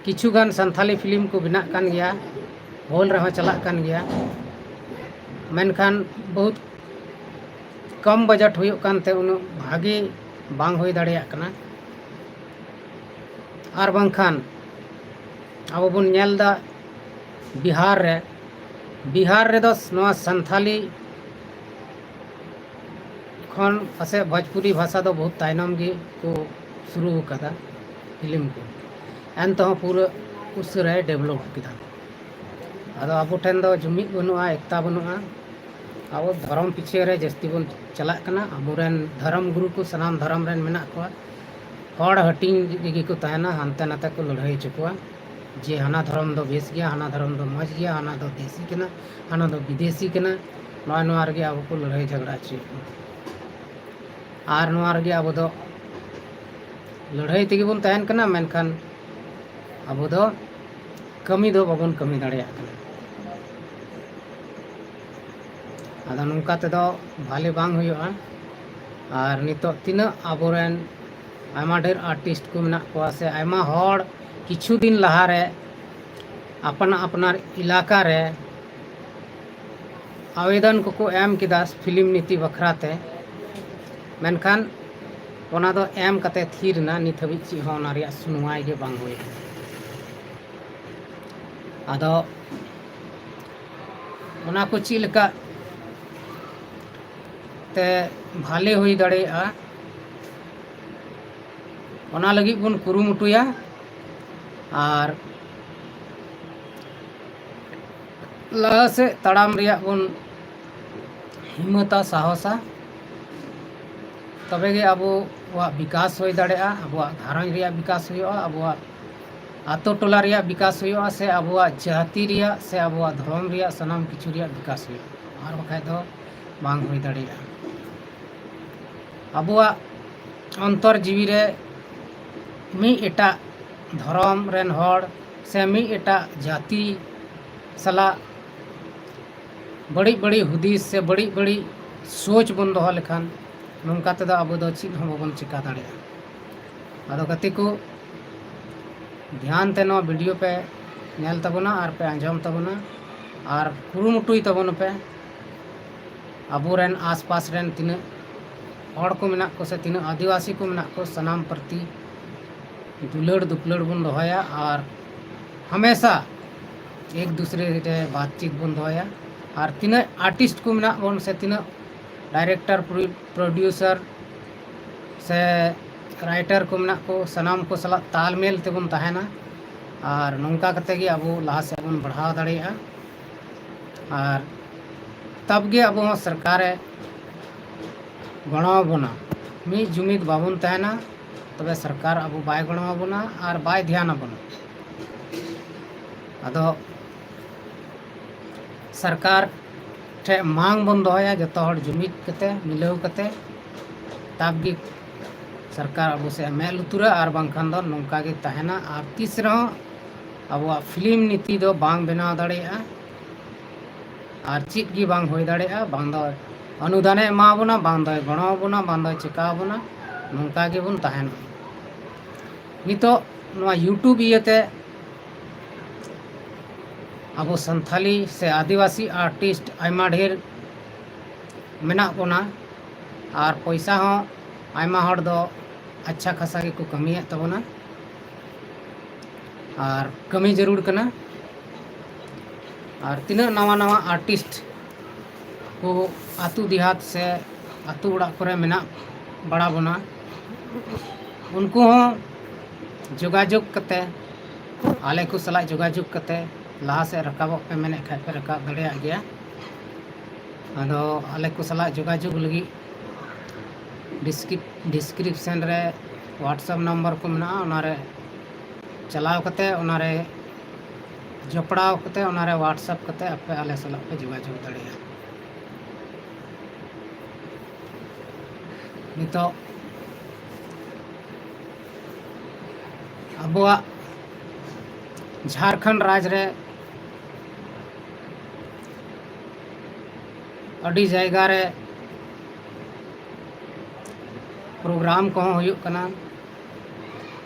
ᱠᱤᱪᱷᱩ ᱜᱟᱱ ᱥᱟᱱᱛᱷᱟᱞᱤ ᱯᱷᱤᱞᱢ ᱠᱚ ᱵᱮᱱᱟᱜ ᱠᱟᱱ ᱜᱮᱭᱟ, ᱦᱚᱞ ᱨᱮᱦᱚᱸ ᱪᱟᱞᱟᱜ ᱠᱟᱱ ᱜᱮᱭᱟ, ᱢᱮᱱᱠᱷᱟᱱ ᱵᱚᱦᱩᱛ ᱠᱚᱢ ᱵᱟᱡᱮᱴ ᱦᱩᱭᱩᱜ ᱠᱟᱱᱛᱮ ᱩᱱᱟᱹᱜ ᱵᱷᱟᱜᱮ ᱵᱟᱝ ᱦᱩᱭ ᱫᱟᱲᱮᱭᱟᱜ ᱠᱟᱱᱟ᱾ ᱟᱨ ᱵᱟᱝᱠᱷᱟᱱ ᱟᱵᱚ ᱵᱚᱱ ᱧᱮᱞ ᱮᱫᱟ ᱵᱤᱦᱟᱨ ᱨᱮ, ᱵᱤᱦᱟᱨ ᱨᱮᱫᱚ ᱱᱚᱣᱟ ᱥᱟᱱᱛᱷᱟᱞᱤ ᱠᱷᱚᱱ ᱯᱟᱥᱮᱡ ᱵᱷᱳᱡᱽᱯᱩᱨᱤ ᱵᱷᱟᱥᱟ ᱫᱚ ᱵᱚᱦᱩᱛ ᱛᱟᱭᱱᱚᱢ ᱜᱮ ᱠᱚ ᱥᱩᱨᱩ ᱟᱠᱟᱫᱟ ᱯᱷᱤᱞᱢ ᱠᱚ, ᱮᱱ ᱛᱮᱦᱚᱸ ᱯᱩᱨᱟᱹ ᱩᱥᱟᱹᱨᱟᱭ ᱰᱮᱵᱷᱞᱚᱯ ᱠᱮᱫᱟ᱾ ᱟᱫᱚ ᱟᱵᱚ ᱴᱷᱮᱱ ᱫᱚ ᱡᱩᱢᱤᱫ ᱵᱟᱹᱱᱩᱜᱼᱟ, ᱮᱠᱛᱟ ᱵᱟᱹᱱᱩᱜᱼᱟ᱾ ᱟᱵᱚ ᱫᱷᱚᱨᱚᱢ ᱯᱤᱪᱷᱟᱹ ᱨᱮ ᱡᱟᱹᱥᱛᱤ ᱵᱚᱱ ᱪᱟᱞᱟᱜ ᱠᱟᱱᱟ᱾ ᱟᱵᱚᱨᱮᱱ ᱫᱷᱚᱨᱚᱢ ᱜᱩᱨᱩ ᱠᱚ ᱥᱟᱱᱟᱢ ᱫᱷᱚᱨᱚᱢ ᱨᱮᱱ ᱢᱮᱱᱟᱜ ᱠᱚᱣᱟ, ᱦᱚᱲ ᱦᱟᱹᱴᱤᱧ ᱨᱮᱜᱮ ᱠᱚ ᱛᱟᱦᱮᱱᱟ, ᱦᱟᱱᱛᱮ ᱱᱟᱛᱮ ᱠᱚ ᱞᱟᱹᱲᱦᱟᱹᱭ ᱦᱚᱪᱚ ᱠᱚᱣᱟ ᱡᱮ ᱦᱟᱱᱟ ᱫᱷᱚᱨᱚᱢ ᱫᱚ ᱵᱮᱥ ᱜᱮᱭᱟ, ᱦᱟᱱᱟ ᱫᱷᱚᱨᱚᱢ ᱫᱚ ᱢᱚᱡᱽ ᱜᱮᱭᱟ, ᱦᱟᱱᱟ ᱫᱚ ᱫᱮᱥᱤ ᱠᱟᱱᱟ, ᱦᱟᱱᱟ ᱫᱚ ᱵᱤᱫᱮᱥᱤ ᱠᱟᱱᱟ᱾ ᱱᱚᱜᱼᱚᱭ ᱱᱚᱣᱟ ᱨᱮᱜᱮ ᱟᱵᱚ ᱠᱚ ᱞᱟᱹᱲᱦᱟᱹᱭ ᱡᱷᱚᱜᱽᱲᱟ ᱦᱚᱪᱚᱭᱮᱫ ᱵᱚᱱᱟ᱾ ᱟᱨ ᱱᱚᱣᱟ ᱨᱮᱜᱮ ᱟᱵᱚ ᱫᱚ ᱞᱟᱹᱲᱦᱟᱹᱭ ᱛᱮᱜᱮ ᱵᱚᱱ ᱛᱟᱦᱮᱱ ᱠᱟᱱᱟ, ᱢᱮᱱᱠᱷᱟᱱ ᱟᱵᱚ ᱫᱚ ᱠᱟᱹᱢᱤ ᱫᱚ ᱵᱟᱵᱚᱱ ᱠᱟᱹᱢᱤ ᱫᱟᱲᱮᱭᱟᱜ ᱠᱟᱱᱟ᱾ ᱟᱫᱚ ᱱᱚᱝᱠᱟ ᱛᱮᱫᱚ ᱵᱷᱟᱞᱮ ᱵᱟᱝ ᱦᱩᱭᱩᱜᱼᱟ᱾ ᱟᱨ ᱱᱤᱛᱚᱜ ᱛᱤᱱᱟᱹᱜ ᱟᱵᱚᱨᱮᱱ ᱟᱭᱢᱟ ᱰᱷᱮᱨ ᱟᱨᱴᱤᱥᱴ ᱠᱚ ᱢᱮᱱᱟᱜ ᱠᱚᱣᱟ, ᱥᱮ ᱟᱭᱢᱟ ᱦᱚᱲ ᱠᱤᱪᱷᱩ ᱫᱤᱱ ᱞᱟᱦᱟᱨᱮ ᱟᱯᱱᱟ ᱟᱯᱱᱟᱨ ᱮᱞᱟᱠᱟ ᱨᱮ ᱟᱵᱮᱫᱚᱱ ᱠᱚᱠᱚ ᱮᱢ ᱠᱮᱫᱟ ᱯᱷᱤᱞᱢ ᱱᱤᱛᱤ ᱵᱟᱠᱷᱨᱟ ᱛᱮ, ᱢᱮᱱᱠᱷᱟᱱ ᱚᱱᱟ ᱫᱚ ᱮᱢ ᱠᱟᱛᱮ ᱛᱷᱤᱨ ᱮᱱᱟ, ᱱᱤᱛ ᱦᱟᱹᱵᱤᱡ ᱪᱮᱫ ᱦᱚᱸ ᱚᱱᱟ ᱨᱮᱭᱟᱜ ᱥᱩᱱᱣᱟᱭ ᱜᱮ ᱵᱟᱝ ᱦᱩᱭ ᱟᱠᱟᱱᱟ᱾ ᱟᱫᱚ ᱚᱱᱟ ᱠᱚ ᱪᱮᱫ ᱞᱮᱠᱟ ᱛᱮ ᱵᱷᱟᱞᱮ ᱦᱩᱭ ᱫᱟᱲᱮᱭᱟᱜᱼᱟ, ᱚᱱᱟ ᱞᱟᱹᱜᱤᱫ ᱵᱚᱱ ᱠᱩᱨᱩᱢᱩᱴᱩᱭᱟ ᱟᱨ ᱞᱟᱦᱟ ᱥᱮᱫ ᱛᱟᱲᱟᱢ ᱨᱮᱭᱟᱜ ᱵᱚᱱ ᱦᱤᱢᱢᱟᱹᱛᱟ, ᱥᱟᱦᱚᱥᱟ᱾ ᱛᱚᱵᱮ ᱜᱮ ᱟᱵᱚᱣᱟᱜ ᱵᱤᱠᱟᱥ ᱦᱩᱭ ᱫᱟᱲᱮᱭᱟᱜᱼᱟ, ᱟᱵᱚᱣᱟᱜ ᱜᱷᱟᱨᱚᱸᱡᱽ ᱨᱮᱭᱟᱜ ᱵᱤᱠᱟᱥ ᱦᱩᱭᱩᱜᱼᱟ, ᱟᱵᱚᱣᱟᱜ ᱟᱛᱳ ᱴᱚᱞᱟ ᱨᱮᱭᱟᱜ ᱵᱤᱠᱟᱥ ᱦᱩᱭᱩᱜᱼᱟ, ᱥᱮ ᱟᱵᱚᱣᱟᱜ ᱡᱟᱹᱛᱤ ᱨᱮᱭᱟᱜ ᱥᱮ ᱟᱵᱚᱣᱟᱜ ᱫᱷᱚᱨᱚᱢ ᱨᱮᱭᱟᱜ ᱥᱟᱱᱟᱢ ᱠᱤᱪᱷᱩ ᱨᱮᱭᱟᱜ ᱵᱤᱠᱟᱥ ᱦᱩᱭᱩᱜᱼᱟ᱾ ᱟᱨ ᱵᱟᱠᱷᱟᱡ ᱫᱚ ᱵᱟᱝ ᱦᱩᱭ ᱫᱟᱲᱮᱭᱟᱜᱼᱟ᱾ ᱟᱵᱚᱣᱟᱜ ᱚᱱᱛᱚᱨ ᱡᱤᱣᱤ ᱨᱮ ᱢᱤᱫ ᱮᱴᱟᱜ ᱫᱷᱚᱨᱚᱢ ᱨᱮᱱ ᱦᱚᱲ ᱥᱮ ᱢᱤᱫ ᱮᱴᱟᱜ ᱡᱟᱹᱛᱤ ᱥᱟᱞᱟᱜ ᱵᱟᱹᱲᱤᱡ ᱵᱟᱹᱲᱤᱡ ᱦᱩᱫᱤᱥ ᱥᱮ ᱵᱟᱹᱲᱤᱡ ᱵᱟᱹᱲᱤᱡ ᱥᱳᱪ ᱵᱚᱱ ᱫᱚᱦᱚ ᱞᱮᱠᱷᱟᱱ, ᱱᱚᱝᱠᱟ ᱛᱮᱫᱚ ᱟᱵᱚ ᱫᱚ ᱪᱮᱫ ᱦᱚᱸ ᱵᱟᱵᱚᱱ ᱪᱮᱠᱟ ᱫᱟᱲᱮᱭᱟᱜᱼᱟ᱾ ᱟᱫᱚ ᱜᱟᱛᱮ ᱠᱚ, ᱫᱷᱮᱭᱟᱱ ᱛᱮ ᱱᱚᱣᱟ ᱵᱷᱤᱰᱤᱭᱳ ᱯᱮ ᱧᱮᱞ ᱛᱟᱵᱚᱱᱟ ᱟᱨ ᱯᱮ ᱟᱸᱡᱚᱢ ᱛᱟᱵᱚᱱᱟ ᱟᱨ ᱠᱩᱨᱩᱢᱩᱴᱩᱭ ᱛᱟᱵᱚᱱ ᱯᱮ᱾ ᱟᱵᱚᱨᱮᱱ ᱟᱥᱯᱟᱥ ᱨᱮᱱ ᱛᱤᱱᱟᱹᱜ ᱦᱚᱲ ᱠᱚ ᱢᱮᱱᱟᱜ ᱠᱚ ᱥᱮ ᱛᱤᱱᱟᱹᱜ ᱟᱹᱫᱤᱵᱟᱹᱥᱤ ᱠᱚ ᱢᱮᱱᱟᱜ ᱠᱚ, ᱥᱟᱱᱟᱢ ᱯᱨᱚᱛᱤ ᱫᱩᱞᱟᱹᱲ ᱫᱩᱯᱞᱟᱹᱲ ᱵᱚᱱ ᱫᱚᱦᱚᱭᱟ ᱟᱨ ᱦᱟᱢᱮᱥᱟ ᱮᱠ ᱫᱩᱥᱨᱮ ᱨᱮ ᱵᱟᱛᱪᱤᱛ ᱵᱚᱱ ᱫᱚᱦᱚᱭᱟ᱾ ᱟᱨ ᱛᱤᱱᱟᱹᱜ ᱟᱨᱴᱤᱥᱴ ᱠᱚ ᱢᱮᱱᱟᱜ ᱵᱚᱱ ᱥᱮ ᱛᱤᱱᱟᱹᱜ ᱰᱟᱭᱨᱮᱠᱴᱚᱨ, ᱯᱨᱚᱰᱭᱩᱥᱟᱨ ᱥᱮ ᱨᱟᱭᱴᱟᱨ ᱠᱚ ᱢᱮᱱᱟᱜ ᱠᱚ, ᱥᱟᱱᱟᱢ ᱠᱚ ᱥᱟᱞᱟᱜ ᱛᱟᱞᱢᱮᱞ ᱛᱮᱵᱚᱱ ᱛᱟᱦᱮᱱᱟ᱾ ᱟᱨ ᱱᱚᱝᱠᱟ ᱠᱟᱛᱮ ᱜᱮ ᱟᱵᱚ ᱞᱟᱦᱟ ᱥᱮᱫ ᱵᱚᱱ ᱵᱟᱲᱦᱟᱣ ᱫᱟᱲᱮᱭᱟᱜᱼᱟ᱾ ᱟᱨ ᱛᱟᱵ ᱜᱮ ᱟᱵᱚ ᱦᱚᱸ ᱥᱚᱨᱠᱟᱨᱮ ᱜᱚᱲᱚ ᱟᱵᱚᱱᱟ᱾ ᱢᱤᱫ ᱡᱩᱢᱤᱫ ᱵᱟᱵᱚᱱ ᱛᱟᱦᱮᱱᱟ, ᱛᱚᱵᱮ ᱥᱚᱨᱠᱟᱨ ᱟᱵᱚ ᱵᱟᱭ ᱜᱚᱲᱚ ᱟᱵᱚᱱᱟ ᱟᱨ ᱵᱟᱭ ᱫᱷᱮᱭᱟᱱ ᱟᱵᱚᱱᱟ᱾ ᱟᱫᱚ ᱥᱚᱨᱠᱟᱨ ᱴᱷᱮᱱ ᱢᱟᱝ ᱵᱚᱱ ᱫᱚᱦᱚᱭᱟ, ᱡᱚᱛᱚ ᱦᱚᱲ ᱡᱩᱢᱤᱫ ᱠᱟᱛᱮ, ᱢᱤᱞᱟᱹᱣ ᱠᱟᱛᱮ, ᱛᱟᱵ ᱜᱮ ᱥᱚᱨᱠᱟᱨ ᱟᱵᱚ ᱥᱮᱫ ᱮ ᱢᱮᱫ ᱞᱩᱛᱩᱨᱟ, ᱟᱨ ᱵᱟᱝᱠᱷᱟᱱ ᱫᱚ ᱱᱚᱝᱠᱟ ᱜᱮ ᱛᱟᱦᱮᱱᱟ᱾ ᱟᱨ ᱛᱤᱥ ᱨᱮᱦᱚᱸ ᱟᱵᱚᱣᱟᱜ ᱯᱷᱤᱞᱢ ᱱᱤᱛᱤ ᱫᱚ ᱵᱟᱝ ᱵᱮᱱᱟᱣ ᱫᱟᱲᱮᱭᱟᱜᱼᱟ ᱟᱨ ᱪᱮᱫ ᱜᱮ ᱵᱟᱝ ᱦᱩᱭ ᱫᱟᱲᱮᱭᱟᱜᱼᱟ᱾ ᱵᱟᱝ ᱫᱚ ᱚᱱᱩᱫᱟᱱᱮ ᱮᱢᱟ ᱵᱚᱱᱟ, ᱵᱟᱝ ᱫᱚᱭ ᱜᱚᱲᱚ ᱟᱵᱚᱱᱟ, ᱵᱟᱝ ᱫᱚᱭ ᱪᱮᱠᱟ ᱟᱵᱚᱱᱟ, ᱱᱚᱝᱠᱟ ᱜᱮᱵᱚᱱ ᱛᱟᱦᱮᱱᱟ᱾ ᱱᱤᱛᱚᱜ ᱱᱚᱣᱟ YouTube ᱤᱭᱟᱹᱛᱮ ᱟᱵᱚ ᱥᱟᱱᱛᱷᱟᱞᱤ ᱥᱮ ᱟᱹᱫᱤᱵᱟᱹᱥᱤ ᱟᱨᱴᱤᱥᱴ ᱟᱭᱢᱟ ᱰᱷᱮᱨ ᱢᱮᱱᱟᱜ ᱵᱚᱱᱟ, ᱟᱨ ᱯᱚᱭᱥᱟ ᱦᱚᱸ ᱟᱭᱢᱟ ᱦᱚᱲ ᱫᱚ ᱟᱪᱪᱷᱟ ᱠᱷᱟᱥᱟ ᱜᱮᱠᱚ ᱠᱟᱹᱢᱤᱭᱮᱫ ᱛᱟᱵᱚᱱᱟ, ᱟᱨ ᱠᱟᱹᱢᱤ ᱡᱟᱹᱨᱩᱲ ᱠᱟᱱᱟ᱾ ᱟᱨ ᱛᱤᱱᱟᱹᱜ ᱱᱟᱣᱟ ᱱᱟᱣᱟ ᱟᱨᱴᱤᱥᱴ ᱠᱚ ᱟᱹᱛᱩ ᱫᱮᱦᱟᱛ ᱥᱮ ᱟᱹᱛᱩ ᱚᱲᱟᱜ ᱠᱚᱨᱮ ᱢᱮᱱᱟᱜ ᱵᱟᱲᱟ ᱵᱚᱱᱟ, ᱩᱱᱠᱩ ᱦᱚᱸ ᱡᱳᱜᱟᱡᱳᱜᱽ ᱠᱟᱛᱮ, ᱟᱞᱮ ᱠᱚ ᱥᱟᱞᱟᱜ ᱡᱳᱜᱟᱡᱳᱜᱽ ᱠᱟᱛᱮ ᱞᱟᱦᱟ ᱥᱮᱫ ᱨᱟᱠᱟᱵᱚᱜ ᱯᱮ ᱢᱮᱱᱮᱫ ᱠᱷᱟᱡ ᱯᱮ ᱨᱟᱠᱟᱵ ᱫᱟᱲᱮᱭᱟᱜ ᱜᱮᱭᱟ᱾ ᱟᱫᱚ ᱟᱞᱮ ᱠᱚ ᱥᱟᱞᱟᱜ ᱡᱳᱜᱟᱡᱳᱜᱽ ᱞᱟᱹᱜᱤᱫ ᱰᱤᱥᱠᱨᱤᱯ-, ᱰᱤᱥᱠᱨᱤᱯᱥᱚᱱ ᱨᱮ WhatsApp ᱱᱟᱢᱵᱟᱨ ᱠᱚ ᱢᱮᱱᱟᱜᱼᱟ, ᱚᱱᱟᱨᱮ ᱪᱟᱞᱟᱣ ᱠᱟᱛᱮ, ᱚᱱᱟᱨᱮ ᱡᱚᱯᱲᱟᱣ ᱠᱟᱛᱮ, ᱚᱱᱟᱨᱮ WhatsApp ᱠᱟᱛᱮ ᱟᱯᱮ ᱟᱞᱮ ᱥᱟᱞᱟᱜ ᱯᱮ ᱡᱳᱜᱟᱡᱳᱜᱽ ᱫᱟᱲᱮᱭᱟᱜᱼᱟ᱾ ᱱᱤᱛᱚᱜ ᱟᱵᱚᱣᱟᱜ ᱡᱷᱟᱲᱠᱷᱚᱸᱰ ᱨᱟᱡᱽ ᱨᱮ ᱟᱹᱰᱤ ᱡᱟᱭᱜᱟ ᱨᱮ ᱯᱨᱳᱜᱨᱟᱢ ᱠᱚᱦᱚᱸ ᱦᱩᱭᱩᱜ ᱠᱟᱱᱟ,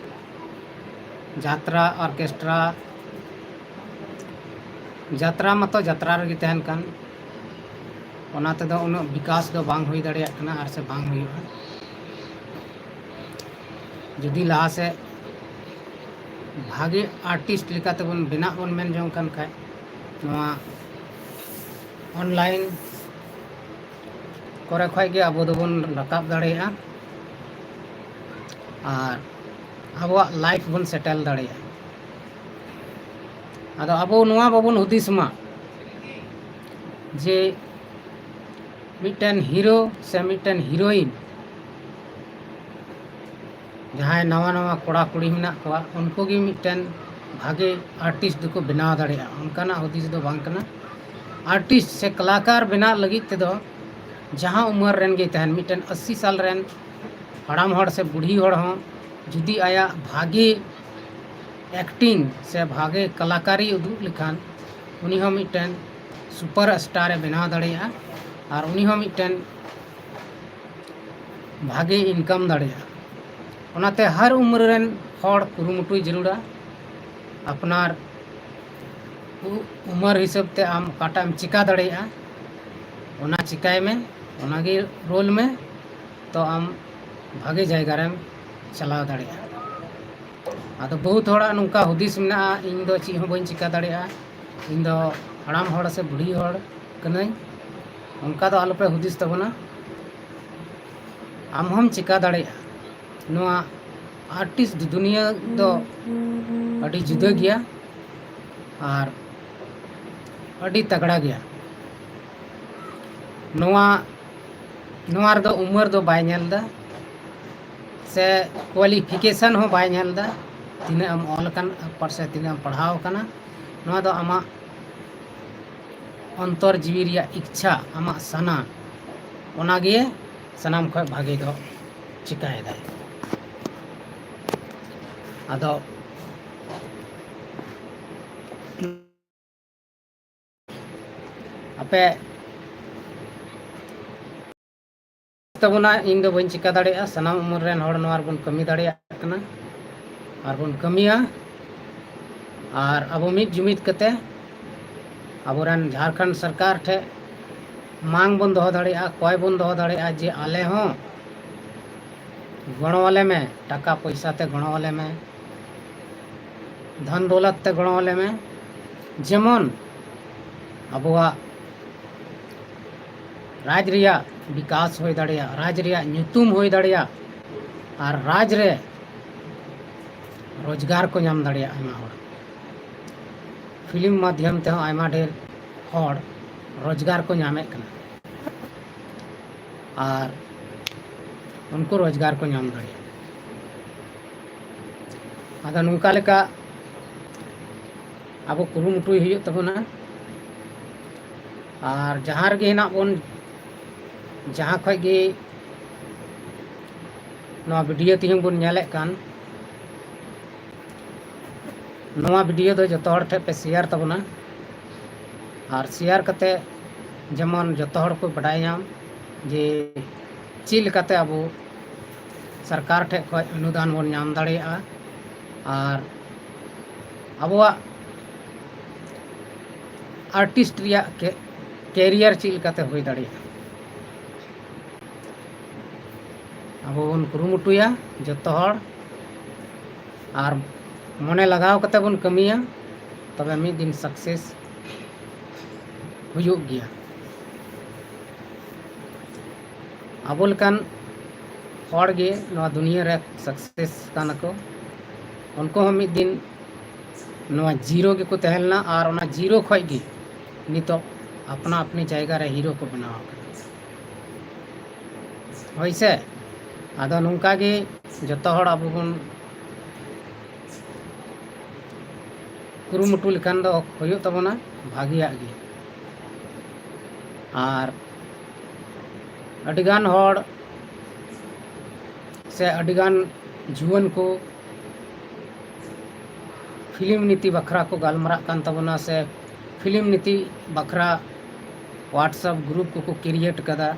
ᱡᱟᱛᱨᱟ, ᱚᱨᱠᱮᱥᱴᱨᱟ, ᱡᱟᱛᱨᱟ ᱢᱟᱛᱚ ᱡᱟᱛᱨᱟ ᱨᱮᱜᱮ ᱛᱟᱦᱮᱱ ᱠᱟᱱ, ᱚᱱᱟ ᱛᱮᱫᱚ ᱩᱱᱟᱹᱜ ᱵᱤᱠᱟᱥ ᱫᱚ ᱵᱟᱝ ᱦᱩᱭ ᱫᱟᱲᱮᱭᱟᱜ ᱠᱟᱱᱟ ᱟᱨ ᱥᱮ ᱵᱟᱝ ᱦᱩᱭᱩᱜᱼᱟ᱾ ᱡᱩᱫᱤ ᱞᱟᱦᱟ ᱥᱮᱫ ᱵᱷᱟᱜᱮ ᱟᱨᱴᱤᱥᱴ ᱞᱮᱠᱟ ᱛᱮᱵᱚᱱ ᱵᱮᱱᱟᱜ ᱵᱚᱱ ᱢᱮᱱ ᱡᱚᱝ ᱠᱟᱱ ᱠᱷᱟᱡ, ᱱᱚᱣᱟ ᱚᱱᱞᱟᱭᱤᱱ ᱠᱚᱨᱮ ᱠᱷᱚᱡ ᱜᱮ ᱟᱵᱚ ᱫᱚᱵᱚᱱ ᱨᱟᱠᱟᱵ ᱫᱟᱲᱮᱭᱟᱜᱼᱟ ᱟᱨ ᱟᱵᱚᱣᱟᱜ ᱞᱟᱭᱤᱯᱷ ᱵᱚᱱ ᱥᱮᱴᱮᱞ ᱫᱟᱲᱮᱭᱟᱜᱼᱟ᱾ ᱟᱫᱚ ᱟᱵᱚ ᱱᱚᱣᱟ ᱵᱟᱵᱚᱱ ᱦᱩᱫᱤᱥ ᱢᱟ ᱡᱮ ᱢᱤᱫᱴᱮᱱ ᱦᱤᱨᱳ ᱥᱮ ᱢᱤᱫᱴᱮᱱ ᱦᱤᱨᱳᱭᱤᱱ, ᱡᱟᱦᱟᱸᱭ ᱱᱟᱣᱟ ᱱᱟᱣᱟ ᱠᱚᱲᱟ ᱠᱩᱲᱤ ᱢᱮᱱᱟᱜ ᱠᱚᱣᱟ, ᱩᱱᱠᱩ ᱜᱮ ᱢᱤᱫᱴᱮᱱ ᱵᱷᱟᱜᱮ ᱟᱨᱴᱤᱥᱴ ᱫᱚᱠᱚ ᱵᱮᱱᱟᱣ ᱫᱟᱲᱮᱭᱟᱜᱼᱟ, ᱚᱱᱠᱟᱱᱟᱜ ᱦᱩᱫᱤᱥ ᱫᱚ ᱵᱟᱝ ᱠᱟᱱᱟ᱾ ᱟᱨᱴᱤᱥᱴ ᱥᱮ ᱠᱟᱞᱟᱠᱟᱨ ᱵᱮᱱᱟᱜ ᱞᱟᱹᱜᱤᱫ ᱛᱮᱫᱚ ᱡᱟᱦᱟᱸ ᱩᱢᱮᱨ ᱨᱮᱱ ᱜᱮ ᱛᱟᱦᱮᱱ, ᱢᱤᱫᱴᱮᱱ ᱟᱥᱤ ᱥᱟᱞ ᱨᱮᱱ ᱦᱟᱲᱟᱢ ᱦᱚᱲ ᱥᱮ ᱵᱩᱲᱦᱤ ᱦᱚᱲ ᱦᱚᱸ ᱡᱩᱫᱤ ᱟᱭᱟᱜ ᱵᱷᱟᱜᱮ ᱮᱠᱴᱤᱝ ᱥᱮ ᱵᱷᱟᱜᱮ ᱠᱟᱞᱟᱠᱟᱨᱤ ᱩᱫᱩᱜ ᱞᱮᱠᱷᱟᱱ, ᱩᱱᱤ ᱦᱚᱸ ᱢᱤᱫᱴᱮᱱ ᱥᱩᱯᱟᱨ ᱥᱴᱟᱨ ᱮ ᱵᱮᱱᱟᱣ ᱫᱟᱲᱮᱭᱟᱜᱼᱟ ᱟᱨ ᱩᱱᱤ ᱦᱚᱸ ᱢᱤᱫᱴᱮᱱ ᱵᱷᱟᱜᱮ ᱤᱱᱠᱟᱢ ᱫᱟᱲᱮᱭᱟᱜᱼᱟ᱾ ᱚᱱᱟᱛᱮ ᱦᱟᱨ ᱩᱢᱮᱨ ᱨᱮᱱ ᱦᱚᱲ ᱠᱩᱨᱩᱢᱩᱴᱩᱭ ᱡᱟᱹᱨᱩᱲᱟ ᱟᱯᱱᱟᱨ ᱩᱢᱮᱨ ᱦᱤᱥᱟᱹᱵ ᱛᱮ ᱟᱢ ᱚᱠᱟᱴᱟᱜ ᱮᱢ ᱪᱤᱠᱟ ᱫᱟᱲᱮᱭᱟᱜᱼᱟ, ᱚᱱᱟ ᱪᱤᱠᱟᱭ ᱢᱮ, ᱚᱱᱟᱜᱮ ᱨᱳᱞ ᱢᱮ, ᱛᱚ ᱟᱢ ᱵᱷᱟᱜᱮ ᱡᱟᱭᱜᱟ ᱨᱮᱢ ᱪᱟᱞᱟᱣ ᱫᱟᱲᱮᱭᱟᱜᱼᱟ᱾ ᱟᱫᱚ ᱵᱚᱦᱩᱛ ᱦᱚᱲᱟᱜ ᱱᱚᱝᱠᱟ ᱦᱩᱫᱤᱥ ᱢᱮᱱᱟᱜᱼᱟ, "ᱤᱧ ᱫᱚ ᱪᱮᱫ ᱦᱚᱸ ᱵᱟᱹᱧ ᱪᱤᱠᱟ ᱫᱟᱲᱮᱭᱟᱜᱼᱟ, ᱤᱧ ᱫᱚ ᱦᱟᱲᱟᱢ ᱦᱚᱲ ᱥᱮ ᱵᱩᱲᱦᱤ ᱦᱚᱲ ᱠᱟᱹᱱᱟᱹᱧ", ᱚᱱᱠᱟ ᱫᱚ ᱟᱞᱚᱯᱮ ᱦᱩᱫᱤᱥ ᱛᱟᱵᱚᱱᱟ᱾ ᱟᱢ ᱦᱚᱸᱢ ᱪᱤᱠᱟ ᱫᱟᱲᱮᱭᱟᱜᱼᱟ᱾ ᱱᱚᱣᱟ ᱟᱨᱴᱤᱥᱴ ᱫᱩᱱᱤᱭᱟᱹ ᱫᱚ ᱟᱹᱰᱤ ᱡᱩᱫᱟᱹ ᱜᱮᱭᱟ ᱟᱨ ᱟᱹᱰᱤ ᱛᱟᱜᱲᱟ ᱜᱮᱭᱟ᱾ ᱱᱚᱣᱟ, ᱱᱚᱣᱟ ᱨᱮᱫᱚ ᱩᱢᱮᱨ ᱫᱚ ᱵᱟᱭ ᱧᱮᱞ ᱮᱫᱟ, ᱥᱮ ᱠᱳᱣᱟᱞᱤᱯᱷᱤᱠᱮᱥᱚᱱ ᱦᱚᱸ ᱵᱟᱭ ᱧᱮᱞ ᱮᱫᱟ, ᱛᱤᱱᱟᱹᱜ ᱮᱢ ᱚᱞ ᱟᱠᱟᱱ ᱥᱮ ᱛᱤᱱᱟᱹᱜ ᱮᱢ ᱯᱟᱲᱦᱟᱣ ᱟᱠᱟᱱᱟ᱾ ᱱᱚᱣᱟ ᱫᱚ ᱟᱢᱟᱜ ᱚᱱᱛᱚᱨ ᱡᱤᱣᱤ ᱨᱮᱭᱟᱜ ᱤᱪᱪᱷᱟ, ᱟᱢᱟᱜ ᱥᱟᱱᱟ, ᱚᱱᱟᱜᱮ ᱥᱟᱱᱟᱢ ᱠᱷᱚᱱ ᱵᱷᱟᱜᱮ ᱫᱚ ᱪᱤᱠᱟᱹᱭᱮᱫᱟᱭ᱾ ᱟᱫᱚ ᱟᱯᱮ ᱛᱟᱵᱚᱱᱟ, ᱤᱧ ᱫᱚ ᱵᱟᱹᱧ ᱪᱤᱠᱟ ᱫᱟᱲᱮᱭᱟᱜᱼᱟ᱾ ᱥᱟᱱᱟᱢ ᱩᱢᱮᱨ ᱨᱮᱱ ᱦᱚᱲ ᱱᱚᱣᱟ ᱨᱮᱵᱚᱱ ᱠᱟᱹᱢᱤ ᱫᱟᱲᱮᱭᱟᱜ ᱠᱟᱱᱟ ᱟᱨ ᱵᱚᱱ ᱠᱟᱹᱢᱤᱭᱟ᱾ ᱟᱨ ᱟᱵᱚ ᱢᱤᱫ ᱡᱩᱢᱤᱫ ᱠᱟᱛᱮ ᱟᱵᱚᱨᱮᱱ ᱡᱷᱟᱲᱠᱷᱚᱸᱰ ᱥᱚᱨᱠᱟᱨ ᱴᱷᱮᱱ ᱢᱟᱝ ᱵᱚᱱ ᱫᱚᱦᱚ ᱫᱟᱲᱮᱭᱟᱜᱼᱟ, ᱠᱚᱭ ᱵᱚᱱ ᱫᱚᱦᱚ ᱫᱟᱲᱮᱭᱟᱜᱼᱟ ᱡᱮ ᱟᱞᱮ ᱦᱚᱸ ᱜᱚᱲᱚ ᱟᱞᱮ ᱢᱮ, ᱴᱟᱠᱟ ᱯᱚᱭᱥᱟ ᱛᱮ ᱜᱚᱲᱚ ᱟᱞᱮ ᱢᱮ, ᱫᱷᱚᱱ ᱫᱚᱣᱞᱚᱛ ᱛᱮ ᱜᱚᱲᱚ ᱟᱞᱮ ᱢᱮ, ᱡᱮᱢᱚᱱ ᱟᱵᱚᱣᱟᱜ ᱨᱟᱡᱽ ᱨᱮᱭᱟᱜ ᱵᱤᱠᱟᱥ ᱦᱩᱭ ᱫᱟᱲᱮᱭᱟᱜ, ᱨᱟᱡᱽ ᱨᱮᱭᱟᱜ ᱧᱩᱛᱩᱢ ᱦᱩᱭ ᱫᱟᱲᱮᱭᱟᱜ, ᱟᱨ ᱨᱟᱡᱽ ᱨᱮ ᱨᱳᱡᱽᱜᱟᱨ ᱠᱚ ᱧᱟᱢ ᱫᱟᱲᱮᱭᱟᱜ ᱟᱭᱢᱟ ᱦᱚᱲ᱾ ᱯᱷᱤᱞᱢ ᱢᱟᱫᱽᱫᱷᱚᱢ ᱛᱮᱦᱚᱸ ᱟᱭᱢᱟ ᱰᱷᱮᱨ ᱦᱚᱲ ᱨᱳᱡᱽᱜᱟᱨ ᱠᱚ ᱧᱟᱢᱮᱫ ᱠᱟᱱᱟ, ᱟᱨ ᱩᱱᱠᱩ ᱨᱳᱡᱽᱜᱟᱨ ᱠᱚ ᱧᱟᱢ ᱫᱟᱲᱮᱭᱟᱜᱼᱟ᱾ ᱟᱫᱚ ᱱᱚᱝᱠᱟ ᱞᱮᱠᱟ ᱟᱵᱚ ᱠᱩᱨᱩᱢᱩᱴᱩᱭ ᱦᱩᱭᱩᱜ ᱛᱟᱵᱚᱱᱟ᱾ ᱟᱨ ᱡᱟᱦᱟᱸ ᱨᱮᱜᱮ ᱦᱮᱱᱟᱜ ᱵᱚᱱ, ᱡᱟᱦᱟᱸ ᱠᱷᱚᱡ ᱜᱮ ᱱᱚᱣᱟ ᱵᱷᱤᱰᱤᱭᱳ ᱛᱮᱦᱮᱧ ᱵᱚᱱ ᱧᱮᱞᱮᱫ ᱠᱟᱱ, ᱱᱚᱣᱟ ᱵᱷᱤᱰᱤᱭᱳ ᱫᱚ ᱡᱚᱛᱚ ᱦᱚᱲ ᱴᱷᱮᱱ ᱯᱮ ᱥᱮᱭᱟᱨ ᱛᱟᱵᱚᱱᱟ᱾ ᱟᱨ ᱥᱮᱭᱟᱨ ᱠᱟᱛᱮ ᱡᱮᱢᱚᱱ ᱡᱚᱛᱚ ᱦᱚᱲ ᱠᱚ ᱵᱟᱰᱟᱭ ᱧᱟᱢ ᱡᱮ ᱪᱮᱫ ᱞᱮᱠᱟᱛᱮ ᱟᱵᱚ ᱥᱚᱨᱠᱟᱨ ᱴᱷᱮᱱ ᱠᱷᱚᱱ ᱚᱱᱩᱫᱟᱱ ᱵᱚᱱ ᱧᱟᱢ ᱫᱟᱲᱮᱭᱟᱜᱼᱟ᱾ ᱟᱨ ᱟᱵᱚᱣᱟᱜ ᱟᱨᱴᱤᱥᱴ ᱨᱮᱭᱟᱜ ᱠᱮ-, ᱠᱮᱨᱤᱭᱟᱨ ᱪᱮᱫ ᱞᱮᱠᱟᱛᱮ ᱦᱩᱭ ᱫᱟᱲᱮᱭᱟᱜᱼᱟ᱾ ᱟᱵᱚ ᱵᱚᱱ ᱠᱩᱨᱩᱢᱩᱴᱩᱭᱟ ᱡᱚᱛᱚ ᱦᱚᱲ, ᱟᱨ ᱢᱚᱱᱮ ᱞᱟᱜᱟᱣ ᱠᱟᱛᱮ ᱵᱚᱱ ᱠᱟᱹᱢᱤᱭᱟ, ᱛᱚᱵᱮ ᱢᱤᱫ ᱫᱤᱱ ᱥᱟᱠᱥᱮᱥ ᱦᱩᱭᱩᱜ ᱜᱮᱭᱟ᱾ ᱟᱵᱚ ᱞᱮᱠᱟᱱ ᱦᱚᱲ ᱜᱮ ᱱᱚᱣᱟ ᱫᱩᱱᱤᱭᱟᱹ ᱨᱮ ᱥᱟᱠᱥᱮᱥ ᱠᱟᱱᱟ ᱠᱚ᱾ ᱩᱱᱠᱩ ᱦᱚᱸ ᱢᱤᱫ ᱫᱤᱱ ᱱᱚᱣᱟ ᱡᱤᱨᱳ ᱜᱮᱠᱚ ᱛᱟᱦᱮᱸ ᱞᱮᱱᱟ, ᱟᱨ ᱚᱱᱟ ᱡᱤᱨᱳ ᱠᱷᱚᱡ ᱜᱮ ᱱᱤᱛᱚᱜ ᱟᱯᱱᱟ ᱟᱯᱱᱤ ᱡᱟᱭᱜᱟ ᱨᱮ ᱦᱤᱨᱳ ᱠᱚ ᱵᱮᱱᱟᱣ ᱟᱠᱟᱱᱟ᱾ ᱦᱳᱭ ᱥᱮ? ᱟᱫᱚ ᱱᱚᱝᱠᱟ ᱜᱮ ᱡᱚᱛᱚ ᱦᱚᱲ ᱟᱵᱚ ᱵᱚᱱ ᱠᱩᱨᱩᱢᱩᱴᱩ ᱞᱮᱠᱷᱟᱱ ᱫᱚ ᱦᱩᱭᱩᱜ ᱛᱟᱵᱚᱱᱟ ᱵᱷᱟᱜᱤᱭᱟᱜ ᱜᱮ᱾ ᱟᱨ ᱟᱹᱰᱤᱜᱟᱱ ᱦᱚᱲ ᱥᱮ ᱟᱹᱰᱤᱜᱟᱱ ᱡᱩᱣᱟᱹᱱ ᱠᱚ ᱯᱷᱤᱞᱢ ᱱᱤᱛᱤ ᱵᱟᱠᱷᱨᱟ ᱠᱚ ᱜᱟᱞᱢᱟᱨᱟᱜ ᱠᱟᱱ ᱛᱟᱵᱚᱱᱟ, ᱥᱮ ᱯᱷᱤᱞᱢ ᱱᱤᱛᱤ ᱵᱟᱠᱷᱨᱟ WhatsApp ᱜᱨᱩᱯ ᱠᱚᱠᱚ ᱠᱨᱤᱭᱮᱴ ᱠᱟᱫᱟ᱾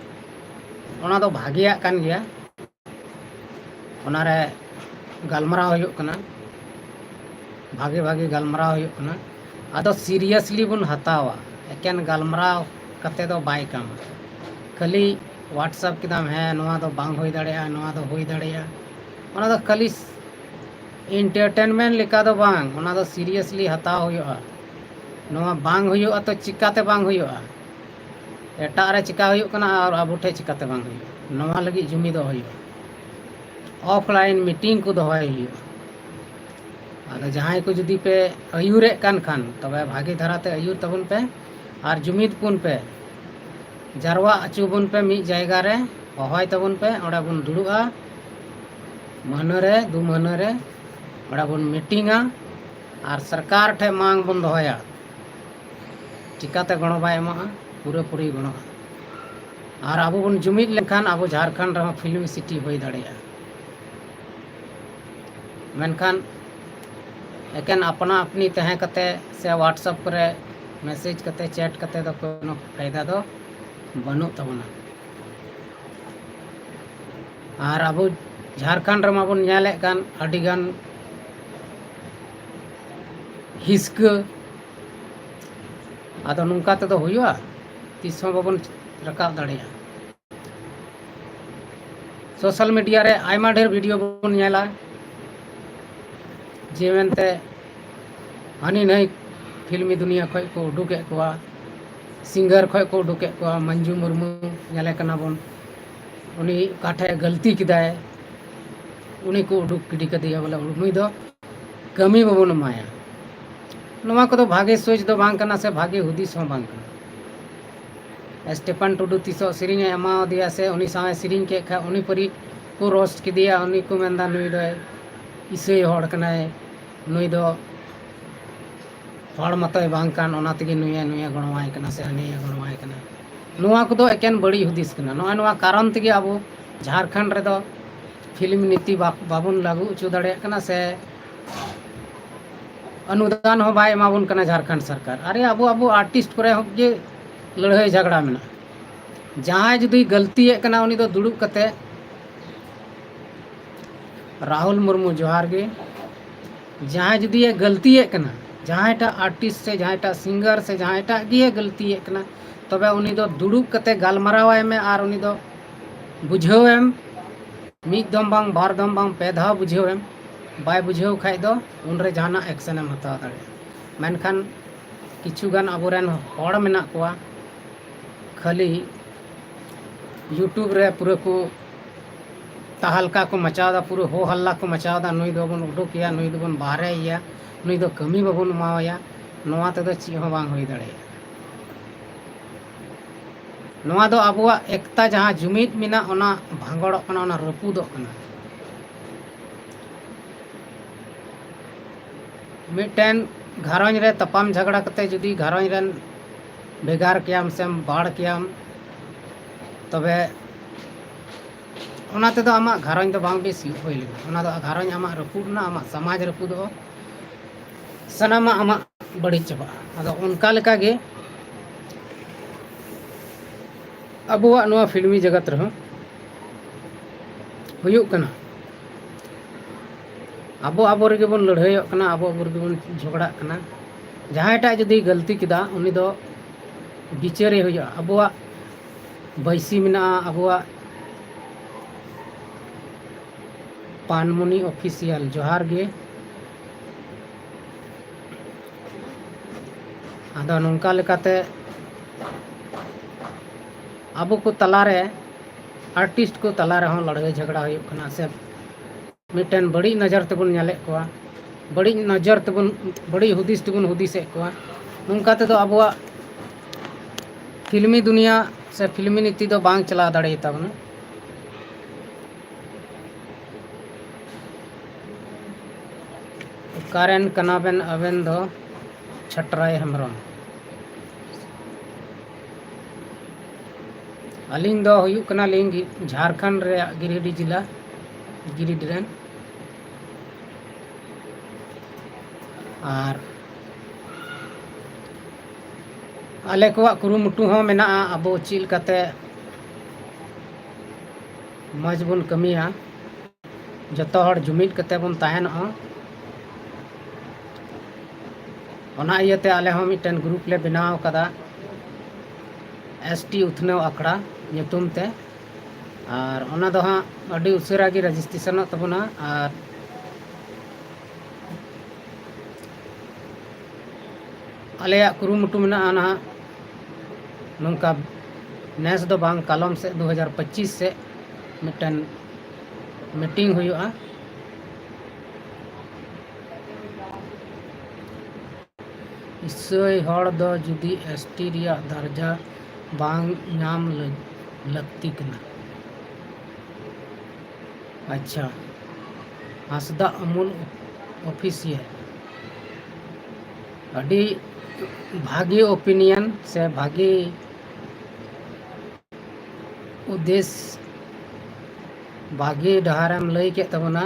ᱚᱱᱟ ᱫᱚ ᱵᱷᱟᱜᱮᱭᱟᱜ ᱠᱟᱱ ᱜᱮᱭᱟ, ᱚᱱᱟᱨᱮ ᱜᱟᱞᱢᱟᱨᱟᱣ ᱦᱩᱭᱩᱜ ᱠᱟᱱᱟ, ᱵᱷᱟᱜᱮ ᱵᱷᱟᱜᱮ ᱜᱟᱞᱢᱟᱨᱟᱣ ᱦᱩᱭᱩᱜ ᱠᱟᱱᱟ᱾ ᱟᱫᱚ ᱥᱤᱨᱤᱭᱟᱥᱞᱤ ᱵᱚᱱ ᱦᱟᱛᱟᱣᱟ, ᱮᱠᱮᱱ ᱜᱟᱞᱢᱟᱨᱟᱣ ᱠᱟᱛᱮ ᱫᱚ ᱵᱟᱭ ᱠᱟᱢᱟ᱾ ᱠᱷᱟᱹᱞᱤ WhatsApp ᱠᱮᱫᱟᱢ, ᱦᱮᱸ ᱱᱚᱣᱟ ᱫᱚ ᱵᱟᱝ ᱦᱩᱭ ᱫᱟᱲᱮᱭᱟᱜᱼᱟ, ᱱᱚᱣᱟ ᱫᱚ ᱦᱩᱭ ᱫᱟᱲᱮᱭᱟᱜᱼᱟ, ᱚᱱᱟ ᱫᱚ ᱠᱷᱟᱹᱞᱤ ᱮᱱᱴᱟᱨᱴᱮᱱᱢᱮᱱᱴ ᱞᱮᱠᱟ ᱫᱚ ᱵᱟᱝ, ᱚᱱᱟ ᱫᱚ ᱥᱤᱨᱤᱭᱟᱥᱞᱤ ᱦᱟᱛᱟᱣ ᱦᱩᱭᱩᱜᱼᱟ᱾ ᱱᱚᱣᱟ ᱵᱟᱝ ᱦᱩᱭᱩᱜᱼᱟ ᱛᱚ ᱪᱤᱠᱟᱛᱮ ᱵᱟᱝ ᱦᱩᱭᱩᱜᱼᱟ? ᱮᱴᱟᱜ ᱨᱮ ᱪᱤᱠᱟ ᱦᱩᱭᱩᱜ ᱠᱟᱱᱟ ᱟᱨ ᱟᱵᱚ ᱴᱷᱮᱱ ᱪᱤᱠᱟᱛᱮ ᱵᱟᱝ ᱦᱩᱭᱩᱜᱼᱟ? ᱱᱚᱣᱟ ᱞᱟᱹᱜᱤᱫ ᱡᱩᱢᱤᱫᱚᱜ ᱦᱩᱭᱩᱜᱼᱟ, ᱚᱯᱷᱞᱟᱭᱤᱱ ᱢᱤᱴᱤᱝ ᱠᱚ ᱫᱚᱦᱚᱭ ᱦᱩᱭᱩᱜᱼᱟ᱾ ᱟᱫᱚ ᱡᱟᱦᱟᱸᱭ ᱠᱚ ᱡᱩᱫᱤ ᱯᱮ ᱟᱹᱭᱩᱨᱮᱫ ᱠᱟᱱ ᱠᱷᱟᱱ, ᱛᱚᱵᱮ ᱵᱷᱟᱜᱮ ᱫᱷᱟᱨᱟᱛᱮ ᱟᱹᱭᱩᱨ ᱛᱟᱵᱚᱱ ᱯᱮ ᱟᱨ ᱡᱩᱢᱤᱫ ᱵᱚᱱ ᱯᱮ, ᱡᱟᱨᱣᱟ ᱦᱚᱪᱚ ᱵᱚᱱ ᱯᱮ ᱢᱤᱫ ᱡᱟᱭᱜᱟ ᱨᱮ, ᱦᱚᱦᱚᱭ ᱛᱟᱵᱚᱱ ᱯᱮ, ᱚᱸᱰᱮ ᱵᱚᱱ ᱫᱩᱲᱩᱵᱼᱟ, ᱢᱟᱹᱦᱱᱟᱹ ᱨᱮ ᱫᱩ ᱢᱟᱹᱦᱱᱟᱹ ᱨᱮ ᱚᱸᱰᱮ ᱵᱚᱱ ᱢᱤᱴᱤᱝᱟ ᱟᱨ ᱥᱚᱨᱠᱟᱨ ᱴᱷᱮᱱ ᱢᱟᱝ ᱵᱚᱱ ᱫᱚᱦᱚᱭᱟ᱾ ᱪᱤᱠᱟᱛᱮ ᱜᱚᱲᱚ ᱵᱟᱭ ᱮᱢᱚᱜᱼᱟ? ᱯᱩᱨᱟᱹᱯᱩᱨᱤ ᱜᱚᱲᱚᱜᱼᱟ᱾ ᱟᱨ ᱟᱵᱚ ᱵᱚᱱ ᱡᱩᱢᱤᱫ ᱞᱮᱱᱠᱷᱟᱱ ᱟᱵᱚ ᱡᱷᱟᱲᱠᱷᱚᱸᱰ ᱨᱮᱦᱚᱸ ᱯᱷᱤᱞᱢ ᱥᱤᱴᱤ ᱦᱩᱭ ᱫᱟᱲᱮᱭᱟᱜᱼᱟ᱾ ᱢᱮᱱᱠᱷᱟᱱ ᱮᱠᱮᱱ ᱟᱯᱱᱟ ᱟᱯᱱᱤ ᱛᱟᱦᱮᱸ ᱠᱟᱛᱮ ᱥᱮ WhatsApp ᱠᱚᱨᱮ ᱢᱮᱥᱮᱡᱽ ᱠᱟᱛᱮ, ᱪᱮᱴ ᱠᱟᱛᱮ ᱫᱚ ᱠᱳᱱᱳ ᱯᱷᱟᱭᱫᱟ ᱫᱚ ᱵᱟᱹᱱᱩᱜ ᱛᱟᱵᱚᱱᱟ᱾ ᱟᱨ ᱟᱵᱚ ᱡᱷᱟᱲᱠᱷᱚᱸᱰ ᱨᱮᱢᱟ ᱵᱚᱱ ᱧᱮᱞᱮᱫ ᱠᱟᱱ ᱟᱹᱰᱤᱜᱟᱱ ᱦᱤᱥᱠᱟᱹ, ᱟᱫᱚ ᱱᱚᱝᱠᱟ ᱛᱮᱫᱚ ᱦᱩᱭᱩᱜᱼᱟ? ᱛᱤᱥ ᱦᱚᱸ ᱵᱟᱵᱚᱱ ᱨᱟᱠᱟᱵ ᱫᱟᱲᱮᱭᱟᱜᱼᱟ᱾ ᱥᱳᱥᱟᱞ ᱢᱤᱰᱤᱭᱟ ᱨᱮ ᱟᱭᱢᱟ ᱰᱷᱮᱨ ᱵᱷᱤᱰᱤᱭᱳ ᱵᱚᱱ ᱧᱮᱞᱟ, ᱡᱮ ᱢᱮᱱᱛᱮ ᱦᱟᱹᱱᱤ ᱱᱟᱹᱭ ᱯᱷᱤᱞᱢᱤ ᱫᱩᱱᱤᱭᱟᱹ ᱠᱷᱚᱱ ᱠᱚ ᱩᱰᱩᱠᱮᱫ ᱠᱚᱣᱟ, ᱥᱤᱝᱜᱟᱨ ᱠᱷᱚᱱ ᱠᱚ ᱩᱰᱩᱠᱮᱫ ᱠᱚᱣᱟ᱾ ᱢᱟᱹᱱᱡᱩ ᱢᱩᱨᱢᱩ ᱧᱮᱞᱮ ᱠᱟᱱᱟ ᱵᱚᱱ, ᱩᱱᱤ ᱚᱠᱟ ᱴᱷᱮᱡ ᱜᱟᱹᱞᱛᱤ ᱠᱮᱫᱟᱭ, ᱩᱱᱤ ᱠᱚ ᱩᱰᱩᱠ ᱜᱤᱰᱤ ᱠᱟᱫᱮᱭᱟ, ᱵᱚᱞᱮ ᱱᱩᱭ ᱫᱚ ᱠᱟᱹᱢᱤ ᱵᱟᱵᱚᱱ ᱮᱢᱟᱭᱟ᱾ ᱱᱚᱣᱟ ᱠᱚᱫᱚ ᱵᱷᱟᱜᱮ ᱥᱳᱪ ᱫᱚ ᱵᱟᱝ ᱠᱟᱱᱟ ᱥᱮ ᱵᱷᱟᱜᱮ ᱦᱩᱫᱤᱥ ᱦᱚᱸ ᱵᱟᱝ ᱠᱟᱱᱟ᱾ ᱥᱴᱮᱯᱷᱟᱱ ᱴᱩᱰᱩ ᱛᱤᱥᱚᱜ ᱥᱮᱨᱮᱧ ᱮ ᱮᱢᱟᱣᱟᱫᱮᱭᱟ ᱥᱮ ᱩᱱᱤ ᱥᱟᱶ ᱮ ᱥᱮᱨᱮᱧ ᱠᱮᱫ ᱠᱷᱟᱡ, ᱩᱱᱤ ᱯᱟᱹᱨᱤ ᱠᱚ ᱨᱳᱥᱴ ᱠᱮᱫᱮᱭᱟ, ᱩᱱᱤ ᱠᱚ ᱢᱮᱱᱫᱟ ᱱᱩᱭ ᱫᱚᱭ ᱤᱥᱟᱹᱭ ᱦᱚᱲ ᱠᱟᱱᱟᱭ, ᱱᱩᱭ ᱫᱚ ᱦᱚᱲ ᱢᱚᱛᱚᱭ ᱵᱟᱝ ᱠᱟᱱ, ᱚᱱᱟ ᱛᱮᱜᱮ ᱱᱩᱭᱮ, ᱱᱩᱭᱮ ᱜᱚᱲᱚᱣᱟᱭ ᱠᱟᱱᱟ ᱥᱮ ᱦᱟᱹᱱᱤᱭᱮ ᱜᱚᱲᱚᱣᱟᱭ ᱠᱟᱱᱟ᱾ ᱱᱚᱣᱟ ᱠᱚᱫᱚ ᱮᱠᱮᱱ ᱵᱟᱹᱲᱤᱡ ᱦᱩᱫᱤᱥ ᱠᱟᱱᱟ᱾ ᱱᱚᱜᱼᱚᱭ ᱱᱚᱣᱟ ᱠᱟᱨᱚᱱ ᱛᱮᱜᱮ ᱟᱵᱚ ᱡᱷᱟᱲᱠᱷᱚᱸᱰ ᱨᱮᱫᱚ ᱯᱷᱤᱞᱢ ᱱᱤᱛᱤ ᱵᱟ-, ᱵᱟᱵᱚᱱ ᱞᱟᱹᱜᱩ ᱦᱚᱪᱚ ᱫᱟᱲᱮᱭᱟᱜ ᱠᱟᱱᱟ ᱥᱮ ᱚᱱᱩᱫᱟᱱ ᱦᱚᱸ ᱵᱟᱭ ᱮᱢᱟᱵᱚᱱ ᱠᱟᱱᱟ ᱡᱷᱟᱲᱠᱷᱚᱸᱰ ᱥᱚᱨᱠᱟᱨ᱾ ᱟᱨᱮ, ᱟᱵᱚ, ᱟᱵᱚ ᱟᱨᱴᱤᱥᱴ ᱠᱚᱨᱮ ᱦᱚᱸ ᱜᱮ ᱞᱟᱹᱲᱦᱟᱹᱭ ᱡᱷᱟᱜᱽᱲᱟ ᱢᱮᱱᱟᱜᱼᱟ᱾ ᱡᱟᱦᱟᱸᱭ ᱡᱩᱫᱤ ᱜᱟᱹᱞᱛᱤᱭᱮᱫ ᱠᱟᱱᱟ, ᱩᱱᱤ ᱫᱚ ᱫᱩᱲᱩᱵ ᱠᱟᱛᱮ, ᱨᱟᱦᱩᱞ ᱢᱩᱨᱢᱩ, ᱡᱚᱦᱟᱨ ᱜᱮ᱾ ᱡᱟᱦᱟᱸᱭ ᱡᱩᱫᱤ ᱮ ᱜᱟᱹᱞᱛᱤᱭᱮᱫ ᱠᱟᱱᱟ, ᱡᱟᱦᱟᱸᱭᱴᱟᱜ ᱟᱨᱴᱤᱥᱴ ᱥᱮ ᱡᱟᱦᱟᱸᱭᱴᱟᱜ ᱥᱤᱝᱜᱟᱨ ᱥᱮ ᱡᱟᱦᱟᱸᱭᱴᱟᱜ ᱜᱮ ᱜᱟᱹᱞᱛᱤᱭᱮᱫ ᱠᱟᱱᱟ, ᱛᱚᱵᱮ ᱩᱱᱤ ᱫᱚ ᱫᱩᱲᱩᱵ ᱠᱟᱛᱮ ᱜᱟᱞᱢᱟᱨᱟᱣᱟᱭ ᱢᱮ ᱟᱨ ᱩᱱᱤ ᱫᱚ ᱵᱩᱡᱷᱟᱹᱣᱮᱢ᱾ ᱢᱤᱫ ᱫᱚᱢ ᱵᱟᱝ, ᱵᱟᱨ ᱫᱚᱢ ᱵᱟᱝ, ᱯᱮ ᱫᱷᱟᱣ ᱵᱩᱡᱷᱟᱹᱣᱮᱢ᱾ ᱵᱟᱭ ᱵᱩᱡᱷᱟᱹᱣ ᱠᱷᱟᱡ ᱫᱚ ᱩᱱᱨᱮ ᱡᱟᱦᱟᱱᱟᱜ ᱮᱠᱥᱮᱱ ᱮᱢ ᱦᱟᱛᱟᱣ ᱫᱟᱲᱮᱭᱟᱜᱼᱟ᱾ ᱢᱮᱱᱠᱷᱟᱱ ᱠᱤᱪᱷᱩ ᱜᱟᱱ ᱟᱵᱚᱨᱮᱱ ᱦᱚᱲ ᱢᱮᱱᱟᱜ ᱠᱚᱣᱟ, ᱠᱷᱟᱹᱞᱤ YouTube ᱨᱮ ᱯᱩᱨᱟᱹ ᱠᱚ ᱛᱟᱦᱟᱞᱠᱟ ᱠᱚ ᱢᱟᱪᱟᱣᱫᱟ, ᱯᱩᱨᱟᱹ ᱦᱳ ᱦᱟᱞᱞᱟ ᱠᱚ ᱢᱟᱪᱟᱣᱫᱟ, ᱱᱩᱭ ᱫᱚᱵᱚᱱ ᱩᱰᱩᱠᱮᱭᱟ, ᱱᱩᱭ ᱫᱚᱵᱚᱱ ᱵᱟᱦᱨᱮᱭᱮᱭᱟ, ᱱᱩᱭ ᱫᱚ ᱠᱟᱹᱢᱤ ᱵᱟᱵᱚᱱ ᱮᱢᱟᱣᱟᱭᱟ᱾ ᱱᱚᱣᱟ ᱛᱮᱫᱚ ᱪᱮᱫ ᱦᱚᱸ ᱵᱟᱝ ᱦᱩᱭ ᱫᱟᱲᱮᱭᱟᱜᱼᱟ᱾ ᱱᱚᱣᱟ ᱫᱚ ᱟᱵᱚᱣᱟᱜ ᱮᱠᱛᱟ, ᱡᱟᱦᱟᱸ ᱡᱩᱢᱤᱫ ᱢᱮᱱᱟᱜ, ᱚᱱᱟ ᱵᱷᱟᱸᱜᱚᱲᱚᱜ ᱠᱟᱱᱟ, ᱚᱱᱟ ᱨᱟᱹᱯᱩᱫᱚᱜ ᱠᱟᱱᱟ᱾ ᱢᱤᱫᱴᱮᱱ ᱜᱷᱟᱨᱚᱸᱡᱽ ᱨᱮ ᱛᱟᱯᱟᱢ ᱡᱷᱟᱜᱽᱲᱟ ᱠᱟᱛᱮ ᱡᱩᱫᱤ ᱜᱷᱟᱨᱚᱸᱡᱽ ᱨᱮᱱ ᱵᱷᱮᱜᱟᱨ ᱠᱮᱭᱟᱢ ᱥᱮᱢ ᱵᱟᱲ ᱠᱮᱭᱟᱢ, ᱛᱚᱵᱮ ᱚᱱᱟ ᱛᱮᱫᱚ ᱟᱢᱟᱜ ᱜᱷᱟᱨᱚᱸᱡᱽ ᱫᱚ ᱵᱟᱝ ᱵᱮᱥ ᱦᱩᱭᱩᱜ, ᱦᱩᱭ ᱞᱮᱱᱟ᱾ ᱚᱱᱟ ᱫᱚ ᱜᱷᱟᱨᱚᱸᱡᱽ ᱟᱢᱟᱜ ᱨᱟᱹᱯᱩᱫ ᱮᱱᱟ, ᱟᱢᱟᱜ ᱥᱚᱢᱟᱡᱽ ᱨᱟᱹᱯᱩᱫᱚᱜᱼᱟ, ᱥᱟᱱᱟᱢᱟᱜ ᱟᱢᱟᱜ ᱵᱟᱹᱲᱤᱡ ᱪᱟᱵᱟᱜᱼᱟ᱾ ᱟᱫᱚ ᱚᱱᱠᱟ ᱞᱮᱠᱟᱜᱮ ᱟᱵᱚᱣᱟᱜ ᱱᱚᱣᱟ ᱯᱷᱤᱞᱢᱤ ᱡᱟᱜᱟᱛ ᱨᱮᱦᱚᱸ ᱦᱩᱭᱩᱜ ᱠᱟᱱᱟ᱾ ᱟᱵᱚ ᱟᱵᱚ ᱨᱮᱜᱮ ᱵᱚᱱ ᱞᱟᱹᱲᱦᱟᱹᱭᱚᱜ ᱠᱟᱱᱟ, ᱟᱵᱚ ᱟᱵᱚ ᱨᱮᱜᱮ ᱵᱚᱱ ᱡᱷᱚᱜᱽᱲᱟᱜ ᱠᱟᱱᱟ᱾ ᱡᱟᱦᱟᱸᱭᱴᱟᱜ ᱡᱩᱫᱤ ᱜᱟᱹᱞᱛᱤ ᱠᱮᱫᱟ, ᱩᱱᱤ ᱫᱚ ᱵᱤᱪᱟᱹᱨᱮ ᱦᱩᱭᱩᱜᱼᱟ᱾ ᱟᱵᱚᱣᱟᱜ ᱵᱟᱹᱭᱥᱤ ᱢᱮᱱᱟᱜᱼᱟ, ᱟᱵᱚᱣᱟᱜ ᱯᱟᱱᱢᱩᱱᱤ ᱚᱯᱷᱤᱥᱤᱭᱟᱞ, ᱡᱚᱦᱟᱨ ᱜᱮ᱾ ᱟᱫᱚ ᱱᱚᱝᱠᱟ ᱞᱮᱠᱟᱛᱮ ᱟᱵᱚ ᱠᱚ ᱛᱟᱞᱟᱨᱮ, ᱟᱨᱴᱤᱥᱴ ᱠᱚ ᱛᱟᱞᱟ ᱨᱮᱦᱚᱸ ᱞᱟᱹᱲᱦᱟᱹᱭ ᱡᱷᱟᱜᱽᱲᱟ ᱦᱩᱭᱩᱜ ᱠᱟᱱᱟ, ᱥᱮ ᱢᱤᱫᱴᱮᱱ ᱵᱟᱹᱲᱤᱡ ᱱᱚᱡᱚᱨ ᱛᱮᱵᱚᱱ ᱧᱮᱞᱮᱫ ᱠᱚᱣᱟ, ᱵᱟᱹᱲᱤᱡ ᱱᱚᱡᱚᱨ ᱛᱮᱵᱚᱱ, ᱵᱟᱹᱲᱤᱡ ᱦᱩᱫᱤᱥ ᱛᱮᱵᱚᱱ ᱦᱩᱫᱤᱥᱮᱫ ᱠᱚᱣᱟ᱾ ᱱᱚᱝᱠᱟ ᱛᱮᱫᱚ ᱟᱵᱚᱣᱟᱜ ᱯᱷᱤᱞᱢᱤ ᱫᱩᱱᱤᱭᱟ ᱥᱮ ᱯᱷᱤᱞᱢᱤ ᱱᱤᱛᱤ ᱫᱚ ᱵᱟᱝ ᱪᱟᱞᱟᱣ ᱫᱟᱲᱮᱭᱟᱛᱟᱵᱚᱱᱟ᱾ ᱚᱠᱟᱨᱮᱱ ᱠᱟᱱᱟᱵᱮᱱ ᱟᱵᱮᱱ ᱫᱚ? ᱪᱷᱟᱴᱨᱟᱭ ᱦᱮᱢᱵᱨᱚᱢ᱾ ᱟᱹᱞᱤᱧ ᱫᱚ ᱦᱩᱭᱩᱜ ᱠᱟᱱᱟᱞᱤᱧ ᱜᱤ-, ᱡᱷᱟᱲᱠᱷᱚᱸᱰ ᱨᱮᱭᱟᱜ ᱜᱤᱨᱤᱰᱤ ᱡᱮᱞᱟ, ᱜᱤᱨᱤᱰᱤ ᱨᱮᱱ᱾ ᱟᱨ ᱟᱞᱮ ᱠᱚᱣᱟᱜ ᱠᱩᱨᱩᱢᱩᱴᱩ ᱦᱚᱸ ᱢᱮᱱᱟᱜᱼᱟ, ᱟᱵᱚ ᱪᱮᱫ ᱞᱮᱠᱟᱛᱮ ᱢᱚᱡᱽ ᱵᱚᱱ ᱠᱟᱹᱢᱤᱭᱟ, ᱡᱚᱛᱚ ᱦᱚᱲ ᱡᱩᱢᱤᱫ ᱠᱟᱛᱮ ᱵᱚᱱ ᱛᱟᱦᱮᱱᱚᱜᱼᱟ᱾ ᱚᱱᱟ ᱤᱭᱟᱹᱛᱮ ᱟᱞᱮ ᱦᱚᱸ ᱢᱤᱫᱴᱮᱱ ᱜᱨᱩᱯ ᱞᱮ ᱵᱮᱱᱟᱣ ᱟᱠᱟᱫᱟ, ᱮᱥ ᱴᱤ ᱩᱛᱷᱱᱟᱹᱣ ᱟᱠᱷᱲᱟ ᱧᱩᱛᱩᱢ ᱛᱮ᱾ ᱟᱨ ᱚᱱᱟ ᱫᱚ ᱦᱟᱸᱜ ᱟᱹᱰᱤ ᱩᱥᱟᱹᱨᱟ ᱜᱮ ᱨᱮᱡᱤᱥᱴᱨᱮᱥᱚᱱᱚᱜ ᱛᱟᱵᱚᱱᱟ᱾ ᱟᱨ ᱟᱞᱮᱭᱟᱜ ᱠᱩᱨᱩᱢᱩᱴᱩ ᱢᱮᱱᱟᱜᱼᱟ ᱱᱟᱦᱟᱜ, ᱱᱚᱝᱠᱟ ᱱᱮᱥ ᱫᱚ ᱵᱟᱝ, ᱠᱟᱞᱚᱢ ᱥᱮᱫ ᱫᱩ ᱦᱟᱡᱟᱨ ᱯᱚᱸᱪᱤᱥ ᱥᱮᱫ ᱢᱤᱫᱴᱮᱱ ᱢᱤᱴᱤᱝ ᱦᱩᱭᱩᱜᱼᱟ᱾ ᱤᱥᱟᱹᱭ ᱦᱚᱲ ᱫᱚ ᱡᱩᱫᱤ ᱮᱥ ᱴᱤ ᱨᱮᱭᱟᱜ ᱫᱟᱨᱡᱟ ᱵᱟᱝ ᱧᱟᱢ ᱞᱟᱹ-, ᱞᱟᱹᱠᱛᱤ ᱠᱟᱱᱟ᱾ ᱟᱪᱪᱷᱟ, ᱦᱟᱸᱥᱫᱟ ᱩᱢᱩᱞ ᱚᱯᱷᱤᱥᱤᱭᱟᱞ, ᱟᱹᱰᱤ ᱵᱷᱟᱜᱮ ᱚᱯᱤᱱᱤᱭᱚᱱ ᱥᱮ ᱵᱷᱟᱜᱮ ᱩᱫᱮᱥ, ᱵᱷᱟᱜᱮ ᱰᱟᱦᱟᱨᱮᱢ ᱞᱟᱹᱭ ᱠᱮᱫ ᱛᱟᱵᱚᱱᱟ᱾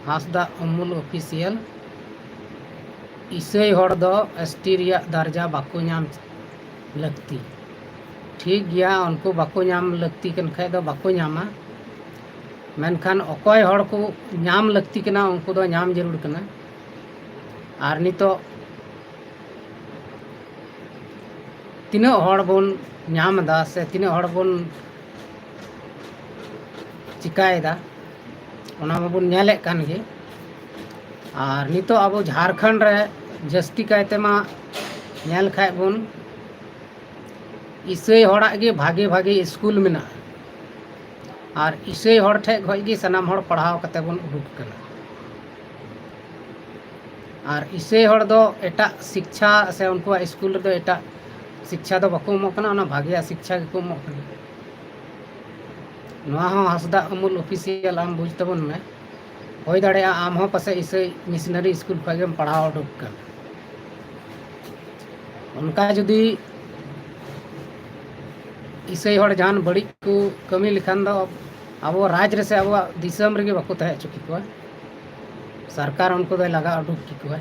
ᱦᱟᱸᱥᱫᱟ ᱩᱢᱩᱞ ᱚᱯᱷᱤᱥᱤᱭᱟᱞ, ᱤᱥᱟᱹᱭ ᱦᱚᱲ ᱫᱚ ᱮᱥ ᱴᱤ ᱨᱮᱭᱟᱜ ᱫᱟᱨᱡᱟ ᱵᱟᱠᱚ ᱧᱟᱢ ᱞᱟᱹᱠᱛᱤ᱾ ᱴᱷᱤᱠ ᱜᱮᱭᱟ, ᱩᱱᱠᱩ ᱵᱟᱠᱚ ᱧᱟᱢ ᱞᱟᱹᱠᱛᱤ ᱠᱟᱱ ᱠᱷᱟᱡ ᱫᱚ ᱵᱟᱠᱚ ᱧᱟᱢᱟ, ᱢᱮᱱᱠᱷᱟᱱ ᱚᱠᱚᱭ ᱦᱚᱲ ᱠᱚ ᱧᱟᱢ ᱞᱟᱹᱠᱛᱤ ᱠᱟᱱᱟ, ᱩᱱᱠᱩ ᱫᱚ ᱧᱟᱢ ᱡᱟᱹᱨᱩᱲ ᱠᱟᱱᱟ᱾ ᱟᱨ ᱱᱤᱛᱚᱜ ᱛᱤᱱᱟᱹᱜ ᱦᱚᱲ ᱵᱚᱱ ᱧᱟᱢ ᱮᱫᱟ ᱥᱮ ᱛᱤᱱᱟᱹᱜ ᱦᱚᱲ ᱵᱚᱱ ᱪᱤᱠᱟᱭᱮᱫᱟ, ᱚᱱᱟ ᱢᱟᱵᱚᱱ ᱧᱮᱞᱮᱫ ᱠᱟᱱ ᱜᱮ᱾ ᱟᱨ ᱱᱤᱛᱚᱜ ᱟᱵᱚ ᱡᱷᱟᱲᱠᱷᱚᱸᱰ ᱨᱮ ᱡᱟᱹᱥᱛᱤ ᱠᱟᱭᱛᱮ ᱢᱟ ᱧᱮᱞ ᱠᱷᱟᱡ ᱵᱚᱱ, ᱤᱥᱟᱹᱭ ᱦᱚᱲᱟᱜ ᱜᱮ ᱵᱷᱟᱜᱮ ᱵᱷᱟᱜᱮ ᱥᱠᱩᱞ ᱢᱮᱱᱟᱜᱼᱟ᱾ ᱟᱨ ᱤᱥᱟᱹᱭ ᱦᱚᱲ ᱴᱷᱮᱡ ᱠᱷᱚᱡ ᱜᱮ ᱥᱟᱱᱟᱢ ᱦᱚᱲ ᱯᱟᱲᱦᱟᱣ ᱠᱟᱛᱮ ᱵᱚᱱ ᱩᱰᱩᱠ ᱠᱟᱱᱟ᱾ ᱟᱨ ᱤᱥᱟᱹᱭ ᱦᱚᱲ ᱫᱚ ᱮᱴᱟᱜ ᱥᱤᱠᱪᱷᱟ ᱥᱮ ᱩᱱᱠᱩᱣᱟᱜ ᱥᱠᱩᱞ ᱨᱮᱫᱚ ᱮᱴᱟᱜ ᱥᱤᱠᱪᱷᱟ ᱫᱚ ᱵᱟᱠᱚ ᱮᱢᱚᱜ ᱠᱟᱱᱟ, ᱚᱱᱟ ᱵᱷᱟᱜᱮᱭᱟᱜ ᱥᱤᱠᱪᱷᱟ ᱜᱮᱠᱚ ᱮᱢᱚᱜ ᱠᱟᱱᱟ᱾ ᱱᱚᱣᱟ ᱦᱚᱸ ᱦᱟᱸᱥᱫᱟ ᱩᱢᱩᱞ ᱚᱯᱷᱤᱥᱤᱭᱟᱞ ᱟᱢ ᱵᱩᱡᱽ ᱛᱟᱵᱚᱱ ᱢᱮ᱾ ᱦᱩᱭ ᱫᱟᱲᱮᱭᱟᱜᱼᱟ ᱟᱢ ᱦᱚᱸ ᱯᱟᱥᱮᱡ ᱤᱥᱟᱹᱭ ᱢᱤᱥᱱᱟᱨᱤ ᱥᱠᱩᱞ ᱠᱷᱚᱡ ᱜᱮᱢ ᱯᱟᱲᱦᱟᱣ ᱩᱰᱩᱠ ᱠᱟᱱᱟ᱾ ᱚᱱᱠᱟ ᱡᱩᱫᱤ ᱤᱥᱟᱹᱭ ᱦᱚᱲ ᱡᱟᱦᱟᱱ ᱵᱟᱹᱲᱤᱡ ᱠᱚ ᱠᱟᱹᱢᱤ ᱞᱮᱠᱷᱟᱱ ᱫᱚ ᱟᱵᱚ ᱨᱟᱡᱽ ᱨᱮᱥᱮ ᱟᱵᱚᱣᱟᱜ ᱫᱤᱥᱚᱢ ᱨᱮᱜᱮ ᱵᱟᱠᱚ ᱛᱟᱦᱮᱸ ᱦᱚᱪᱚ ᱠᱮᱠᱚᱣᱟ᱾ ᱥᱚᱨᱠᱟᱨ ᱩᱱᱠᱩ ᱫᱚᱭ ᱞᱟᱜᱟ ᱩᱰᱩᱠ ᱠᱮᱠᱚᱣᱟ᱾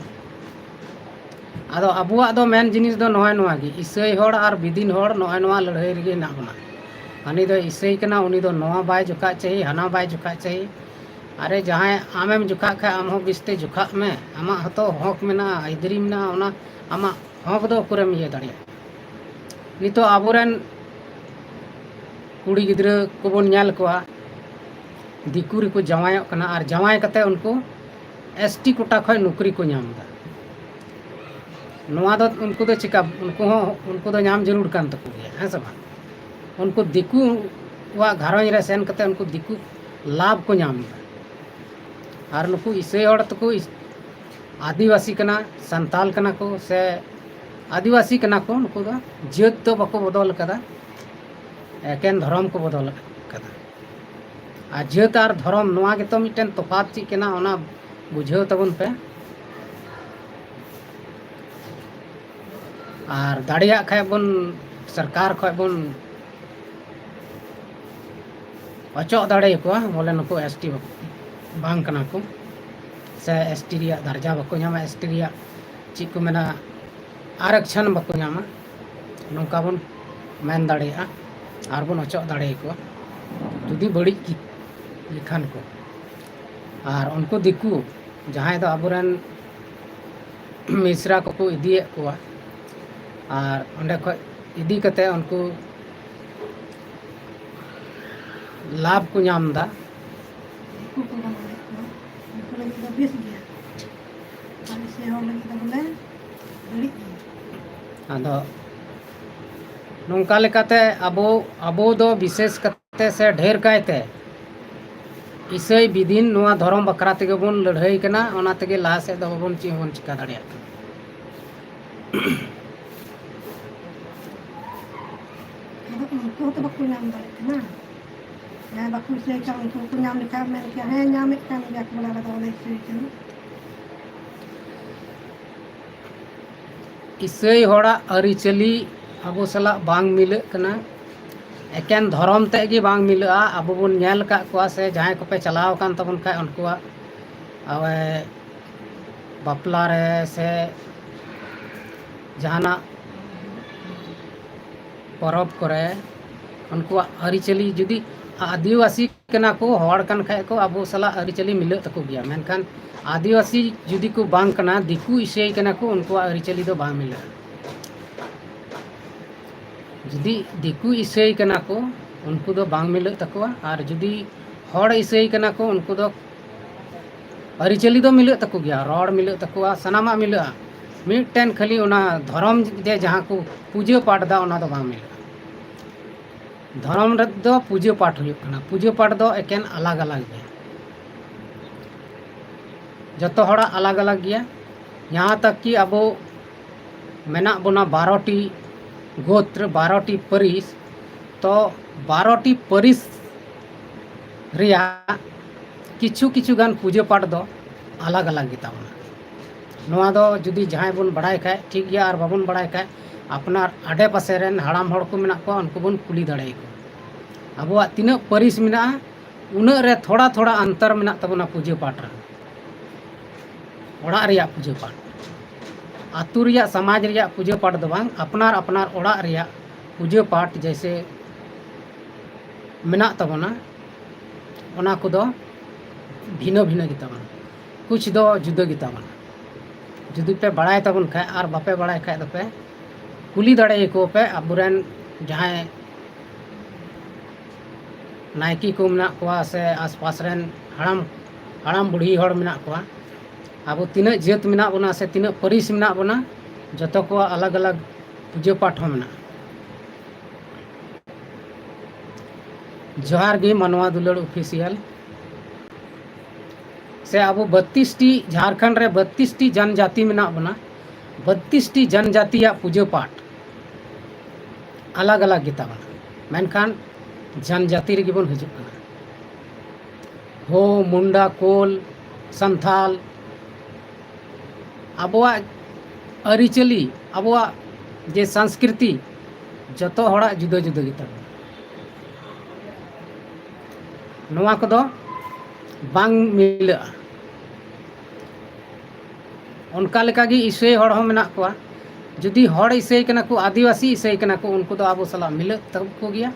ᱟᱫᱚ ᱟᱵᱚᱣᱟᱜ ᱫᱚ ᱢᱮᱱ ᱡᱤᱱᱤᱥ ᱫᱚ ᱱᱚᱜᱼᱚᱭ ᱱᱚᱣᱟ ᱜᱮ, ᱤᱥᱟᱹᱭ ᱦᱚᱲ ᱟᱨ ᱵᱤᱫᱤᱱ ᱦᱚᱲ ᱱᱚᱜᱼᱚᱭ ᱱᱚᱣᱟ ᱞᱟᱹᱲᱦᱟᱹᱭ ᱨᱮᱜᱮ ᱦᱮᱱᱟᱜ ᱵᱚᱱᱟ᱾ ᱦᱟᱹᱱᱤ ᱫᱚ ᱤᱥᱟᱹᱭ ᱠᱟᱱᱟ, ᱩᱱᱤ ᱫᱚ ᱱᱚᱣᱟ ᱵᱟᱭ ᱡᱚᱠᱷᱟᱜ ᱪᱟᱹᱦᱤ, ᱦᱟᱱᱟ ᱵᱟᱭ ᱡᱚᱠᱷᱟᱜ ᱪᱟᱹᱦᱤ᱾ ᱟᱨᱮ ᱡᱟᱦᱟᱸᱭ ᱟᱢᱮᱢ ᱡᱚᱠᱷᱟᱜ ᱠᱷᱟᱡ ᱟᱢ ᱦᱚᱸ ᱵᱮᱥᱛᱮ ᱡᱚᱠᱷᱟᱜ ᱢᱮ, ᱟᱢᱟᱜ ᱦᱚᱸᱛᱚ ᱦᱚᱠ ᱢᱮᱱᱟᱜᱼᱟ, ᱟᱹᱭᱫᱟᱹᱨᱤ ᱢᱮᱱᱟᱜᱼᱟ, ᱚᱱᱟ ᱟᱢᱟᱜ ᱦᱚᱠ ᱫᱚ ᱚᱠᱚᱨᱮᱢ ᱤᱭᱟᱹ ᱫᱟᱲᱮᱭᱟᱜᱼᱟ? ᱱᱤᱛᱚᱜ ᱟᱵᱚᱨᱮᱱ ᱠᱩᱲᱤ ᱜᱤᱫᱽᱨᱟᱹ ᱠᱚᱵᱚᱱ ᱧᱮᱞ ᱠᱚᱣᱟ, ᱫᱤᱠᱩ ᱨᱮᱠᱚ ᱡᱟᱶᱟᱭᱚᱜ ᱠᱟᱱᱟ ᱟᱨ ᱡᱟᱶᱟᱭ ᱠᱟᱛᱮ ᱩᱱᱠᱩ ᱮᱥ ᱴᱤ ᱠᱳᱴᱟ ᱠᱷᱚᱱ ᱱᱚᱠᱨᱤ ᱠᱚ ᱧᱟᱢ ᱮᱫᱟ᱾ ᱱᱚᱣᱟ ᱫᱚ ᱩᱱᱠᱩ ᱫᱚ ᱪᱮᱠᱟ, ᱩᱱᱠᱩ ᱦᱚᱸ ᱩᱱᱠᱩ ᱫᱚ ᱧᱟᱢ ᱡᱟᱹᱨᱩᱲ ᱠᱟᱱ ᱛᱟᱠᱚ ᱜᱮᱭᱟ, ᱦᱮᱸ ᱥᱮ ᱵᱟᱝ? ᱩᱱᱠᱩ ᱫᱤᱠᱩᱣᱟᱜ ᱜᱷᱟᱨᱚᱸᱡᱽ ᱨᱮ ᱥᱮᱱ ᱠᱟᱛᱮ ᱩᱱᱠᱩ ᱫᱤᱠᱩ ᱞᱟᱵᱷ ᱠᱚ ᱧᱟᱢ ᱮᱫᱟ᱾ ᱟᱨ ᱱᱩᱠᱩ ᱤᱥᱟᱹᱭ ᱦᱚᱲ ᱛᱟᱠᱚ ᱤᱥ-, ᱟᱹᱫᱤᱵᱟᱹᱥᱤ ᱠᱟᱱᱟ, ᱥᱟᱱᱛᱟᱞ ᱠᱟᱱᱟ ᱠᱚ ᱥᱮ ᱟᱹᱫᱤᱵᱟᱹᱥᱤ ᱠᱟᱱᱟ ᱠᱚ, ᱱᱩᱠᱩ ᱫᱚ ᱡᱟᱹᱛ ᱫᱚ ᱵᱟᱠᱚ ᱵᱚᱫᱚᱞ ᱟᱠᱟᱫᱟ, ᱮᱠᱮᱱ ᱫᱷᱚᱨᱚᱢ ᱠᱚ ᱵᱚᱫᱚᱞ ᱟᱠᱟᱫᱟ᱾ ᱟᱨ ᱡᱟᱹᱛ ᱟᱨ ᱫᱷᱚᱨᱚᱢ ᱱᱚᱣᱟ ᱜᱮᱛᱚ ᱢᱤᱫᱴᱮᱱ ᱛᱚᱯᱷᱟᱛ ᱪᱮᱫ ᱠᱟᱱᱟ, ᱚᱱᱟ ᱵᱩᱡᱷᱟᱹᱣ ᱛᱟᱵᱚᱱ ᱯᱮ᱾ ᱟᱨ ᱫᱟᱲᱮᱭᱟᱜ ᱠᱷᱟᱡ ᱵᱚᱱ ᱥᱚᱨᱠᱟᱨ ᱠᱷᱚᱡ ᱵᱚᱱ ᱚᱪᱚᱜ ᱫᱟᱲᱮᱭᱟᱠᱚᱣᱟ, ᱵᱚᱞᱮ ᱱᱩᱠᱩ ᱮᱥ ᱴᱤ ᱵᱟᱝ ᱠᱟᱱᱟ ᱠᱚ, ᱥᱮ ᱮᱥ ᱴᱤ ᱨᱮᱭᱟᱜ ᱫᱟᱨᱡᱟ ᱵᱟᱠᱚ ᱧᱟᱢᱟ, ᱮᱥ ᱴᱤ ᱨᱮᱭᱟᱜ ᱪᱮᱫ ᱠᱚ ᱢᱮᱱᱟ, ᱟᱨᱚᱠᱪᱷᱚᱱ ᱵᱟᱠᱚ ᱧᱟᱢᱟ, ᱱᱚᱝᱠᱟ ᱵᱚᱱ ᱢᱮᱱ ᱫᱟᱲᱮᱭᱟᱜᱼᱟ᱾ ᱟᱨ ᱵᱚᱱ ᱚᱪᱚᱜ ᱫᱟᱲᱮᱭᱟᱠᱚᱣᱟ ᱡᱩᱫᱤ ᱵᱟᱹᱲᱤᱡ ᱜᱮ ᱞᱮᱠᱷᱟᱱ ᱠᱚ᱾ ᱟᱨ ᱩᱱᱠᱩ ᱫᱤᱠᱩ ᱡᱟᱦᱟᱸᱭ ᱫᱚ ᱟᱵᱚᱨᱮᱱ ᱢᱤᱥᱨᱟ ᱠᱚᱠᱚ ᱤᱫᱤᱭᱮᱫ ᱠᱚᱣᱟ ᱟᱨ ᱚᱸᱰᱮ ᱠᱷᱚᱡ ᱤᱫᱤ ᱠᱟᱛᱮ ᱩᱱᱠᱩ ᱞᱟᱵᱷ ᱠᱚ ᱧᱟᱢ ᱮᱫᱟ᱾ ᱫᱤᱠᱩ ᱠᱚ ᱵᱟᱝ ᱞᱟᱹᱜᱤᱫ ᱠᱚ, ᱩᱱᱠᱩ ᱞᱟᱹᱜᱤᱫ ᱫᱚ ᱵᱮᱥ ᱜᱮᱭᱟ᱾ ᱟᱨ ᱤᱥᱟᱹᱭ ᱦᱚᱲ ᱞᱟᱹᱜᱤᱫ ᱫᱚ ᱵᱚᱞᱮ ᱵᱟᱹᱲᱤᱡ ᱜᱮᱭᱟ᱾ ᱟᱫᱚ ᱱᱚᱝᱠᱟ ᱞᱮᱠᱟᱛᱮ ᱟᱵᱚ ᱟᱵᱚ ᱫᱚ ᱵᱤᱥᱮᱥ ᱠᱟᱛᱮ ᱥᱮ ᱰᱷᱮᱨ ᱠᱟᱭᱛᱮ ᱤᱥᱟᱹᱭ ᱵᱤᱫᱤᱱ ᱱᱚᱣᱟ ᱫᱷᱚᱨᱚᱢ ᱵᱟᱠᱷᱨᱟ ᱛᱮᱜᱮ ᱵᱚᱱ ᱞᱟᱹᱲᱦᱟᱹᱭ ᱠᱟᱱᱟ᱾ ᱚᱱᱟ ᱛᱮᱜᱮ ᱞᱟᱦᱟ ᱥᱮᱫ ᱫᱚ ᱵᱟᱵᱚᱱ ᱪᱮᱫ ᱦᱚᱸᱵᱚᱱ ᱪᱤᱠᱟ ᱫᱟᱲᱮᱭᱟᱜ ᱠᱟᱱᱟ᱾ ᱟᱫᱚ ᱩᱱᱠᱩ ᱦᱚᱸᱛᱚ ᱵᱟᱠᱚ ᱧᱟᱢ ᱫᱟᱲᱮᱭᱟᱜ ᱠᱟᱱᱟ᱾ ᱡᱟᱦᱟᱸᱭ ᱵᱟᱠᱚ ᱤᱥᱟᱹᱭ ᱠᱟᱱ ᱩᱱᱠᱩ ᱦᱚᱸᱠᱚ ᱧᱟᱢ ᱞᱮᱠᱷᱟᱱ ᱢᱮᱱ ᱠᱮᱭᱟ, ᱦᱮᱸ, ᱧᱟᱢᱮᱫ ᱠᱟᱱ ᱜᱮᱭᱟ ᱠᱚ, ᱵᱚᱞᱮ ᱟᱞᱮ ᱫᱚ ᱵᱟᱞᱮ ᱤᱥᱟᱹᱭ ᱠᱟᱱᱟ᱾ ᱤᱥᱟᱹᱭ ᱦᱚᱲᱟᱜ ᱟᱹᱨᱤᱪᱟᱹᱞᱤ ᱟᱵᱚ ᱥᱟᱞᱟᱜ ᱵᱟᱝ ᱢᱤᱞᱟᱹᱜ ᱠᱟᱱᱟ᱾ ᱮᱠᱮᱱ ᱫᱷᱚᱨᱚᱢ ᱛᱮᱫ ᱜᱮ ᱵᱟᱝ ᱢᱤᱞᱟᱹᱜᱼᱟ᱾ ᱟᱵᱚ ᱵᱚᱱ ᱧᱮᱞ ᱟᱠᱟᱫ ᱠᱚᱣᱟ ᱥᱮ ᱡᱟᱦᱟᱸᱭ ᱠᱚᱯᱮ ᱪᱟᱞᱟᱣ ᱟᱠᱟᱱ ᱛᱟᱵᱚᱱ ᱠᱷᱟᱡ ᱩᱱᱠᱩᱣᱟᱜ ᱟᱵᱮ ᱵᱟᱯᱞᱟ ᱨᱮ ᱥᱮ ᱡᱟᱦᱟᱱᱟᱜ ᱯᱚᱨᱚᱵᱽ ᱠᱚᱨᱮ ᱩᱱᱠᱩᱣᱟᱜ ᱟᱹᱨᱤᱪᱟᱹᱞᱤ ᱡᱩᱫᱤ ᱟᱹᱫᱤᱵᱟᱹᱥᱤ ᱠᱟᱱᱟ ᱠᱚ, ᱦᱚᱲ ᱠᱟᱱ ᱠᱷᱟᱡ ᱠᱚ, ᱟᱵᱚ ᱥᱟᱞᱟᱜ ᱟᱹᱨᱤᱪᱟᱹᱞᱤ ᱢᱤᱞᱟᱹᱜ ᱛᱟᱠᱚ ᱜᱮᱭᱟ᱾ ᱢᱮᱱᱠᱷᱟᱱ ᱟᱹᱫᱤᱵᱟᱹᱥᱤ ᱡᱩᱫᱤ ᱠᱚ ᱵᱟᱝ ᱠᱟᱱᱟ, ᱫᱤᱠᱩ ᱤᱥᱟᱹᱭ ᱠᱟᱱᱟ ᱠᱚ, ᱩᱱᱠᱩᱣᱟᱜ ᱟᱹᱨᱤᱪᱟᱹᱞᱤ ᱫᱚ ᱵᱟᱝ ᱢᱤᱞᱟᱹᱜᱼᱟ᱾ ᱡᱩᱫᱤ ᱫᱤᱠᱩ ᱤᱥᱟᱹᱭ ᱠᱟᱱᱟ ᱠᱚ, ᱩᱱᱠᱩ ᱫᱚ ᱵᱟᱝ ᱢᱤᱞᱟᱹᱜ ᱛᱟᱠᱚᱣᱟ᱾ ᱟᱨ ᱡᱩᱫᱤ ᱦᱚᱲ ᱤᱥᱟᱹᱭ ᱠᱟᱱᱟ ᱠᱚ, ᱩᱱᱠᱩ ᱫᱚ ᱟᱹᱨᱤᱪᱟᱹᱞᱤ ᱫᱚ ᱢᱤᱞᱟᱹᱜ ᱛᱟᱠᱚ ᱜᱮᱭᱟ, ᱨᱚᱲ ᱢᱤᱞᱟᱹᱜ ᱛᱟᱠᱚᱣᱟ, ᱥᱟᱱᱟᱢᱟᱜ ᱢᱤᱞᱟᱹᱜᱼᱟ᱾ ᱢᱤᱫᱴᱮᱱ ᱠᱷᱟᱹᱞᱤ ᱚᱱᱟ ᱫᱷᱚᱨᱚᱢ ᱡᱮ ᱡᱟᱦᱟᱸ ᱠᱚ ᱯᱩᱡᱟᱹ ᱯᱟᱴ ᱮᱫᱟ, ᱚᱱᱟ ᱫᱚ ᱵᱟᱝ ᱢᱤᱞᱟᱹᱜᱼᱟ᱾ ᱫᱷᱚᱨᱚᱢ ᱨᱮᱫᱚ ᱯᱩᱡᱟᱹ ᱯᱟᱴ ᱦᱩᱭᱩᱜ ᱠᱟᱱᱟ, ᱯᱩᱡᱟᱹ ᱯᱟᱴ ᱫᱚ ᱮᱠᱮᱱ ᱟᱞᱟᱜᱽ ᱟᱞᱟᱜᱽ ᱜᱮᱭᱟ᱾ ᱡᱚᱛᱚ ᱦᱚᱲᱟᱜ ᱟᱞᱟᱜᱽ ᱟᱞᱟᱜᱽ ᱜᱮᱭᱟ᱾ ᱡᱟᱦᱟᱸ ᱛᱟᱠ ᱠᱤ ᱟᱵᱚ ᱢᱮᱱᱟᱜ ᱵᱚᱱᱟ ᱵᱟᱨᱚᱴᱤ ᱜᱳᱛᱨᱚ, ᱵᱟᱨᱚᱴᱤ ᱯᱟᱹᱨᱤᱥ, ᱛᱚ ᱵᱟᱨᱚᱴᱤ ᱯᱟᱹᱨᱤᱥ ᱨᱮᱭᱟᱜ ᱠᱤᱪᱷᱩ ᱠᱤᱪᱷᱩ ᱜᱟᱱ ᱯᱩᱡᱟᱹ ᱯᱟᱴ ᱫᱚ ᱟᱞᱟᱜᱽ ᱟᱞᱟᱜᱽ ᱜᱮᱛᱟ ᱵᱚᱱᱟ᱾ ᱱᱚᱣᱟ ᱫᱚ ᱡᱩᱫᱤ ᱡᱟᱦᱟᱸᱭ ᱵᱚᱱ ᱵᱟᱲᱟᱭ ᱠᱷᱟᱡ ᱴᱷᱤᱠ ᱜᱮᱭᱟ, ᱟᱨ ᱵᱟᱵᱚᱱ ᱵᱟᱲᱟᱭ ᱠᱷᱟᱡ ᱟᱯᱱᱟᱨ ᱟᱰᱮ ᱯᱟᱥᱮ ᱨᱮᱱ ᱦᱟᱲᱟᱢ ᱦᱚᱲ ᱠᱚ ᱢᱮᱱᱟᱜ ᱠᱚᱣᱟ, ᱩᱱᱠᱩ ᱵᱚᱱ ᱠᱩᱞᱤ ᱫᱟᱲᱮᱭᱟᱠᱚᱣᱟ᱾ ᱟᱵᱚᱣᱟᱜ ᱛᱤᱱᱟᱹᱜ ᱯᱟᱹᱨᱤᱥ ᱢᱮᱱᱟᱜᱼᱟ, ᱩᱱᱟᱹᱜ ᱨᱮ ᱛᱷᱚᱲᱟ ᱛᱷᱚᱲᱟ ᱚᱱᱛᱚᱨ ᱢᱮᱱᱟᱜ ᱛᱟᱵᱚᱱᱟ ᱯᱩᱡᱟᱹ ᱯᱟᱴ ᱨᱮ, ᱚᱲᱟᱜ ᱨᱮᱭᱟᱜ ᱯᱩᱡᱟᱹ ᱯᱟᱴ᱾ ᱟᱹᱛᱩ ᱨᱮᱭᱟᱜ, ᱥᱚᱢᱟᱡᱽ ᱨᱮᱭᱟᱜ ᱯᱩᱡᱟᱹ ᱯᱟᱴ ᱫᱚ ᱵᱟᱝ, ᱟᱯᱱᱟᱨ ᱟᱯᱱᱟᱨ ᱚᱲᱟᱜ ᱨᱮᱭᱟᱜ ᱯᱩᱡᱟᱹ ᱯᱟᱴ ᱡᱮᱭᱥᱮ ᱢᱮᱱᱟᱜ ᱛᱟᱵᱚᱱᱟ, ᱚᱱᱟ ᱠᱚᱫᱚ ᱵᱷᱤᱱᱟᱹ ᱵᱷᱤᱱᱟᱹ ᱜᱮᱛᱟ ᱵᱚᱱᱟ, ᱠᱩᱪ ᱫᱚ ᱡᱩᱫᱟᱹ ᱜᱮᱛᱟ ᱵᱚᱱᱟ᱾ ᱡᱩᱫᱤ ᱯᱮ ᱵᱟᱲᱟᱭ ᱛᱟᱵᱚᱱ ᱠᱷᱟᱡ, ᱟᱨ ᱵᱟᱯᱮ ᱵᱟᱲᱟᱭ ᱠᱷᱟᱡ ᱫᱚᱯᱮ ᱠᱩᱞᱤ ᱫᱟᱲᱮᱭᱟᱠᱚ ᱯᱮ ᱟᱵᱚᱨᱮᱱ ᱡᱟᱦᱟᱸᱭ ᱱᱟᱭᱠᱮ ᱠᱚ ᱢᱮᱱᱟᱜ ᱠᱚᱣᱟ ᱥᱮ ᱟᱥᱯᱟᱥ ᱨᱮᱱ ᱦᱟᱲᱟᱢ, ᱦᱟᱲᱟᱢ ᱵᱩᱲᱦᱤ ᱦᱚᱲ ᱢᱮᱱᱟᱜ ᱠᱚᱣᱟ, ᱟᱵᱚ ᱛᱤᱱᱟᱹᱜ ᱡᱟᱹᱛ ᱢᱮᱱᱟᱜ ᱵᱚᱱᱟ ᱥᱮ ᱛᱤᱱᱟᱹᱜ ᱯᱟᱹᱨᱤᱥ ᱢᱮᱱᱟᱜ ᱵᱚᱱᱟ, ᱡᱚᱛᱚ ᱠᱚᱣᱟᱜ ᱟᱞᱟᱜᱽ ᱟᱞᱟᱜᱽ ᱯᱩᱡᱟᱹ ᱯᱟᱴ ᱦᱚᱸ ᱢᱮᱱᱟᱜᱼᱟ᱾ ᱡᱚᱦᱟᱨ ᱜᱮ ᱢᱟᱱᱣᱟ ᱫᱩᱞᱟᱹᱲ ᱚᱯᱷᱤᱥᱤᱭᱟᱞ᱾ ᱥᱮ ᱟᱵᱚ ᱵᱟᱛᱛᱤᱥ ᱴᱤ, ᱡᱷᱟᱲᱠᱷᱚᱸᱰ ᱨᱮ ᱵᱟᱛᱛᱤᱥ ᱴᱤ ᱡᱚᱱᱡᱟᱛᱤ ᱢᱮᱱᱟᱜ ᱵᱚᱱᱟ, ᱵᱟᱛᱛᱤᱥ ᱴᱤ ᱡᱚᱱᱡᱟᱛᱤᱭᱟᱜ ᱯᱩᱡᱟᱹ ᱯᱟᱴ ᱟᱞᱟᱜᱽ ᱟᱞᱟᱜᱽ ᱜᱮᱛᱟ ᱵᱚᱱᱟ, ᱢᱮᱱᱠᱷᱟᱱ ᱡᱚᱱᱡᱟᱛᱤ ᱨᱮᱜᱮ ᱵᱚᱱ ᱦᱤᱡᱩᱜ ᱠᱟᱱᱟ᱾ ᱦᱳ, ᱢᱩᱱᱰᱟ, ᱠᱳᱞ, ᱥᱟᱱᱛᱷᱟᱞ, ᱟᱵᱚᱣᱟᱜ ᱟᱹᱨᱤᱪᱟᱹᱞᱤ, ᱟᱵᱚᱣᱟᱜ ᱡᱮ ᱥᱚᱝᱥᱠᱨᱤᱛᱤ, ᱡᱚᱛᱚ ᱦᱚᱲᱟᱜ ᱡᱩᱫᱟᱹ ᱡᱩᱫᱟᱹ ᱜᱮᱛᱟ ᱵᱚᱱᱟ᱾ ᱱᱚᱣᱟ ᱠᱚᱫᱚ ᱵᱟᱝ ᱢᱤᱞᱟᱹᱜᱼᱟ᱾ ᱚᱱᱠᱟ ᱞᱮᱠᱟᱜᱮ ᱤᱥᱟᱹᱭ ᱦᱚᱲ ᱦᱚᱸ ᱢᱮᱱᱟᱜ ᱠᱚᱣᱟ᱾ ᱡᱩᱫᱤ ᱦᱚᱲ ᱤᱥᱟᱹᱭ ᱠᱟᱱᱟ ᱠᱚ, ᱟᱹᱫᱤᱵᱟᱹᱥᱤ ᱤᱥᱟᱹᱭ ᱠᱟᱱᱟ ᱠᱚ, ᱩᱱᱠᱩ ᱫᱚ ᱟᱵᱚ ᱥᱟᱞᱟᱜ ᱢᱤᱞᱟᱹᱜ ᱛᱟᱠᱚ ᱜᱮᱭᱟ᱾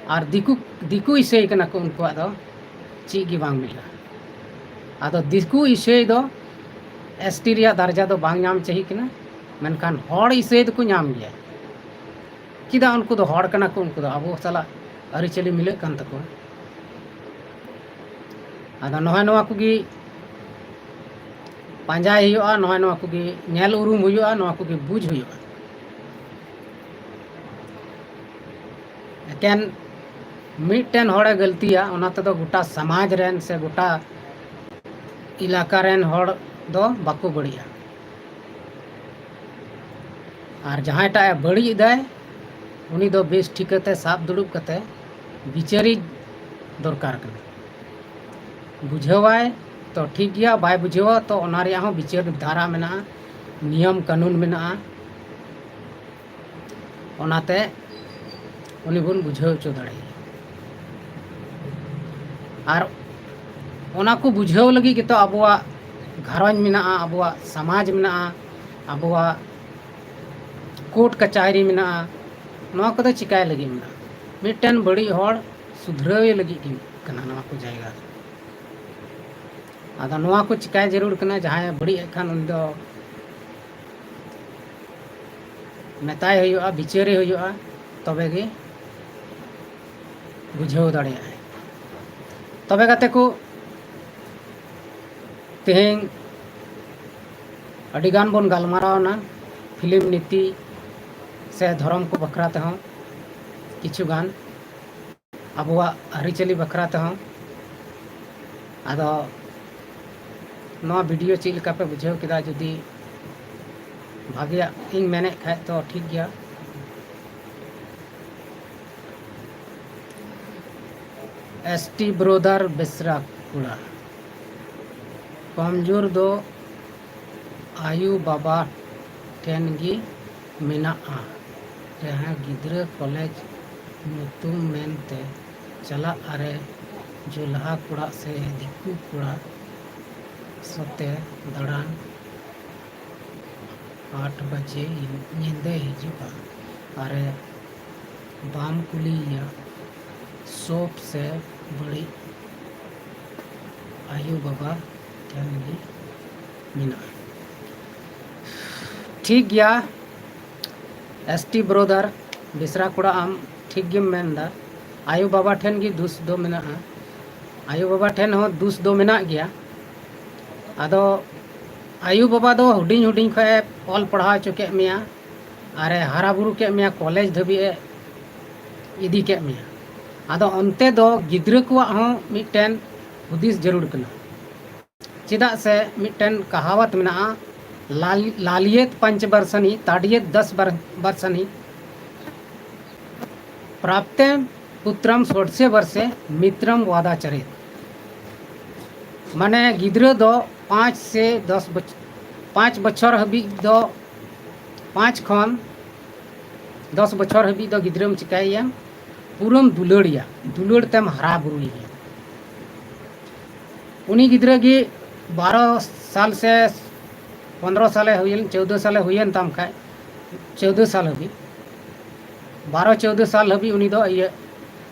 ᱟᱨ ᱫᱤᱠᱩ, ᱫᱤᱠᱩ ᱤᱥᱟᱹᱭ ᱠᱟᱱᱟ ᱠᱚ, ᱩᱱᱠᱩᱣᱟᱜ ᱫᱚ ᱪᱮᱫ ᱜᱮ ᱵᱟᱝ ᱢᱤᱞᱟᱹᱜᱼᱟ᱾ ᱟᱫᱚ ᱫᱤᱠᱩ ᱤᱥᱟᱹᱭ ᱫᱚ ᱮᱥ ᱴᱤ ᱨᱮᱭᱟᱜ ᱫᱟᱨᱡᱟ ᱫᱚ ᱵᱟᱝ ᱧᱟᱢ ᱪᱟᱹᱦᱤ ᱠᱟᱱᱟ, ᱢᱮᱱᱠᱷᱟᱱ ᱦᱚᱲ ᱤᱥᱟᱹᱭ ᱫᱚᱠᱚ ᱧᱟᱢ ᱜᱮᱭᱟ᱾ ᱪᱮᱫᱟᱜ? ᱩᱱᱠᱩ ᱫᱚ ᱦᱚᱲ ᱠᱟᱱᱟ ᱠᱚ, ᱩᱱᱠᱩ ᱫᱚ ᱟᱵᱚ ᱥᱟᱞᱟᱜ ᱟᱹᱨᱤᱪᱟᱹᱞᱤ ᱢᱤᱞᱟᱹᱜ ᱠᱟᱱ ᱛᱟᱠᱚᱣᱟ᱾ ᱟᱫᱚ ᱱᱚᱜᱼᱚᱭ ᱱᱚᱣᱟ ᱠᱚᱜᱮ ᱯᱟᱸᱡᱟᱭ ᱦᱩᱭᱩᱜᱼᱟ, ᱱᱚᱜᱼᱚᱭ ᱱᱚᱣᱟ ᱠᱚᱜᱮ ᱧᱮᱞ ᱩᱨᱩᱢ ᱦᱩᱭᱩᱜᱼᱟ, ᱱᱚᱣᱟ ᱠᱚᱜᱮ ᱵᱩᱡᱽ ᱦᱩᱭᱩᱜᱼᱟ᱾ ᱮᱠᱮᱱ ᱢᱤᱫᱴᱮᱱ ᱦᱚᱲᱮ ᱜᱟᱹᱞᱛᱤᱭᱟ, ᱚᱱᱟ ᱛᱮᱫᱚ ᱜᱚᱴᱟ ᱥᱚᱢᱟᱡᱽ ᱨᱮᱱ ᱥᱮ ᱜᱚᱴᱟ ᱮᱞᱟᱠᱟ ᱨᱮᱱ ᱦᱚᱲ ᱫᱚ ᱵᱟᱠᱚ ᱵᱟᱹᱲᱤᱡᱼᱟ᱾ ᱟᱨ ᱡᱟᱦᱟᱸᱭᱴᱟᱜ ᱮ ᱵᱟᱹᱲᱤᱡ ᱮᱫᱟᱭ, ᱩᱱᱤ ᱫᱚ ᱵᱮᱥ ᱴᱷᱤᱠᱟᱹᱛᱮ ᱥᱟᱵ ᱫᱩᱲᱩᱵ ᱠᱟᱛᱮ ᱵᱤᱪᱟᱹᱨᱤᱡ ᱫᱚᱨᱠᱟᱨ ᱠᱟᱱᱟ᱾ ᱵᱩᱡᱷᱟᱹᱣᱟᱭ ᱛᱚ ᱴᱷᱤᱠ ᱜᱮᱭᱟ, ᱵᱟᱭ ᱵᱩᱡᱷᱟᱹᱣᱟ ᱛᱚ ᱚᱱᱟ ᱨᱮᱭᱟᱜ ᱦᱚᱸ ᱵᱤᱪᱟᱹᱨ ᱫᱷᱟᱨᱟ ᱢᱮᱱᱟᱜᱼᱟ, ᱱᱤᱭᱚᱢ ᱠᱟᱹᱱᱩᱱ ᱢᱮᱱᱟᱜᱼᱟ᱾ ᱚᱱᱟᱛᱮ ᱩᱱᱤ ᱵᱚᱱ ᱵᱩᱡᱷᱟᱹᱣ ᱦᱚᱪᱚ ᱫᱟᱲᱮᱭᱟᱭᱟ᱾ ᱟᱨ ᱚᱱᱟ ᱠᱚ ᱵᱩᱡᱷᱟᱹᱣ ᱞᱟᱹᱜᱤᱫ ᱜᱮᱛᱚ ᱟᱵᱚᱣᱟᱜ ᱜᱷᱟᱨᱚᱸᱡᱽ ᱢᱮᱱᱟᱜᱼᱟ, ᱟᱵᱚᱣᱟᱜ ᱥᱚᱢᱟᱡᱽ ᱢᱮᱱᱟᱜᱼᱟ, ᱟᱵᱚᱣᱟᱜ ᱠᱳᱨᱴ ᱠᱟᱪᱟᱦᱟᱹᱨᱤ ᱢᱮᱱᱟᱜᱼᱟ᱾ ᱱᱚᱣᱟ ᱠᱚᱫᱚ ᱪᱤᱠᱟᱭ ᱞᱟᱹᱜᱤᱫ ᱢᱮᱱᱟᱜᱼᱟ? ᱢᱤᱫᱴᱮᱱ ᱵᱟᱹᱲᱤᱡ ᱦᱚᱲ ᱥᱩᱫᱷᱨᱟᱹᱣᱮ ᱞᱟᱹᱜᱤᱫ ᱜᱮ ᱠᱟᱱᱟ ᱱᱚᱣᱟ ᱠᱚ ᱡᱟᱭᱜᱟ ᱫᱚ᱾ ᱟᱫᱚ ᱱᱚᱣᱟ ᱠᱚ ᱪᱤᱠᱟᱭ ᱡᱟᱹᱨᱩᱲ ᱠᱟᱱᱟ? ᱡᱟᱦᱟᱸᱭ ᱵᱟᱹᱲᱤᱡ ᱮᱫ ᱠᱷᱟᱱ ᱩᱱᱤ ᱫᱚ ᱢᱮᱛᱟᱭ ᱦᱩᱭᱩᱜᱼᱟ, ᱵᱤᱪᱟᱹᱨᱮ ᱦᱩᱭᱩᱜᱼᱟ, ᱛᱚᱵᱮ ᱜᱮ ᱵᱩᱡᱷᱟᱹᱣ ᱫᱟᱲᱮᱭᱟᱜᱼᱟᱭ᱾ ᱛᱚᱵᱮ ᱜᱟᱛᱮ ᱠᱚ, ᱛᱮᱦᱮᱧ ᱟᱹᱰᱤ ᱜᱟᱱ ᱵᱚᱱ ᱜᱟᱞᱢᱟᱨᱟᱣ ᱮᱱᱟ ᱯᱷᱤᱞᱢ ᱱᱤᱛᱤ ᱥᱮ ᱫᱷᱚᱨᱚᱢ ᱠᱚ ᱵᱟᱠᱷᱨᱟ ᱛᱮᱦᱚᱸ, ᱠᱤᱪᱷᱩ ᱜᱟᱱ ᱟᱵᱚᱣᱟᱜ ᱟᱹᱨᱤᱪᱟᱹᱞᱤ ᱵᱟᱠᱷᱨᱟ ᱛᱮᱦᱚᱸ᱾ ᱟᱫᱚ ᱱᱚᱣᱟ ᱵᱷᱤᱰᱤᱭᱳ ᱪᱮᱫ ᱞᱮᱠᱟ ᱯᱮ ᱵᱩᱡᱷᱟᱹᱣ ᱠᱮᱫᱟ? ᱡᱩᱫᱤ ᱵᱷᱟᱜᱮᱭᱟᱜ ᱤᱧ ᱢᱮᱱᱮᱫ ᱠᱷᱟᱡ ᱛᱚ ᱴᱷᱤᱠ ᱜᱮᱭᱟ᱾ ᱮᱥ ᱴᱤ ᱵᱨᱚᱫᱟᱨ ᱵᱮᱥᱨᱟ ᱠᱚᱲᱟ, ᱠᱚᱢᱡᱳᱨ ᱫᱚ ᱟᱭᱳ ᱵᱟᱵᱟ ᱴᱷᱮᱱ ᱜᱮ ᱢᱮᱱᱟᱜᱼᱟ᱾ ᱡᱟᱦᱟᱸ ᱜᱤᱫᱽᱨᱟᱹ ᱠᱚᱞᱮᱡᱽ ᱧᱩᱛᱩᱢ ᱢᱮᱱᱛᱮ ᱪᱟᱞᱟᱜ ᱟᱨᱮ ᱡᱩᱞᱦᱟ ᱠᱚᱲᱟ ᱥᱮ ᱫᱤᱠᱩ ᱠᱚᱲᱟ ᱥᱟᱛᱮ ᱫᱟᱬᱟᱱ, ᱟᱴ ᱵᱟᱡᱮ ᱧᱤᱫᱟᱹ ᱦᱤᱡᱩᱜᱼᱟ᱾ ᱟᱨᱮ ᱵᱟᱢ ᱠᱩᱞᱤᱭᱮᱭᱟ, ᱥᱚᱵ ᱥᱮ ᱵᱟᱹᱲᱤᱡ ᱟᱭᱳ ᱵᱟᱵᱟ ᱴᱷᱮᱱ ᱜᱮ ᱢᱮᱱᱟᱜᱼᱟ᱾ ᱴᱷᱤᱠ ᱜᱮᱭᱟ, ᱮᱥ ᱴᱤ ᱵᱨᱚᱫᱟᱨ ᱵᱮᱥᱨᱟ ᱠᱚᱲᱟ, ᱟᱢ ᱴᱷᱤᱠ ᱜᱮᱢ ᱢᱮᱱᱫᱟ᱾ ᱟᱭᱳ ᱵᱟᱵᱟ ᱴᱷᱮᱱ ᱜᱮ ᱫᱩᱥ ᱫᱚ ᱢᱮᱱᱟᱜᱼᱟ᱾ ᱟᱭᱳ ᱵᱟᱵᱟ ᱴᱷᱮᱱ ᱦᱚᱸ ᱫᱩᱥ ᱫᱚ ᱢᱮᱱᱟᱜ ᱜᱮᱭᱟ᱾ ᱟᱫᱚ ᱟᱭᱳ ᱵᱟᱵᱟ ᱫᱚ ᱦᱩᱰᱤᱧ ᱦᱩᱰᱤᱧ ᱠᱷᱚᱱ ᱮ ᱚᱞ ᱯᱟᱲᱦᱟᱣ ᱦᱚᱪᱚ ᱠᱮᱫ ᱢᱮᱭᱟ, ᱟᱨᱮ ᱦᱟᱨᱟ ᱵᱩᱨᱩ ᱠᱮᱫ ᱢᱮᱭᱟ, ᱠᱚᱞᱮᱡᱽ ᱫᱷᱟᱹᱵᱤᱡ ᱮ ᱤᱫᱤ ᱠᱮᱫ ᱢᱮᱭᱟ᱾ ᱟᱫᱚ ᱚᱱᱛᱮ ᱫᱚ ᱜᱤᱫᱽᱨᱟᱹ ᱠᱚᱣᱟᱜ ᱦᱚᱸ ᱢᱤᱫᱴᱮᱱ ᱦᱩᱫᱤᱥ ᱡᱟᱹᱨᱩᱲ ᱠᱟᱱᱟ᱾ ᱪᱮᱫᱟᱜ ᱥᱮ ᱢᱤᱫᱴᱮᱱ ᱠᱟᱦᱟᱣᱟᱛ ᱢᱮᱱᱟᱜᱼᱟ, ᱞᱟᱞ-, ᱞᱟᱞᱤᱭᱮᱛ ᱯᱟᱧᱪ ᱵᱟᱨᱥᱟᱱᱤ, ᱛᱟᱰᱤᱭᱮᱛ ᱫᱚᱥ ᱵᱟᱨ-, ᱵᱟᱨᱥᱟᱱᱤ, ᱯᱨᱟᱯᱛᱮ ᱯᱩᱛᱨᱟᱢ ᱥᱳᱰᱥᱮ ᱵᱟᱨᱥᱮ ᱢᱤᱛᱨᱟᱢ ᱣᱟᱫᱟᱪᱟᱨᱮᱛ᱾ ᱢᱟᱱᱮ ᱜᱤᱫᱽᱨᱟᱹ ᱫᱚ ᱯᱟᱸᱪ ᱥᱮ ᱫᱚᱥ ᱵᱚᱪᱷ-, ᱯᱟᱸᱪ ᱵᱚᱪᱷᱚᱨ ᱦᱟᱹᱵᱤᱡ ᱫᱚ, ᱯᱟᱸᱪ ᱠᱷᱚᱱ ᱫᱚᱥ ᱵᱚᱪᱷᱚᱨ ᱦᱟᱹᱵᱤᱡ ᱫᱚ ᱜᱤᱫᱽᱨᱟᱹᱢ ᱪᱤᱠᱟᱹᱭᱮᱭᱟ? ᱯᱩᱨᱟᱹᱢ ᱫᱩᱞᱟᱹᱲᱮᱭᱟ, ᱫᱩᱞᱟᱹᱲ ᱛᱮᱢ ᱦᱟᱨᱟ ᱵᱩᱨᱩᱭᱮᱭᱟ᱾ ᱩᱱᱤ ᱜᱤᱫᱽᱨᱟᱹ ᱜᱮ ᱵᱟᱨᱚ ᱥᱟᱞ ᱥᱮ ᱯᱚᱱᱨᱚ ᱥᱟᱞᱮ ᱦᱩᱭᱮᱱ, ᱪᱳᱫᱽᱫᱳ ᱥᱟᱞᱮ ᱦᱩᱭᱮᱱ ᱛᱟᱢ ᱠᱷᱟᱡ, ᱪᱳᱫᱽᱫᱳ ᱥᱟᱞ ᱦᱟᱹᱵᱤᱡ, ᱵᱟᱨᱚ ᱪᱳᱫᱽᱫᱳ ᱥᱟᱞ ᱦᱟᱹᱵᱤᱡ ᱩᱱᱤ ᱫᱚ ᱤᱭᱟᱹ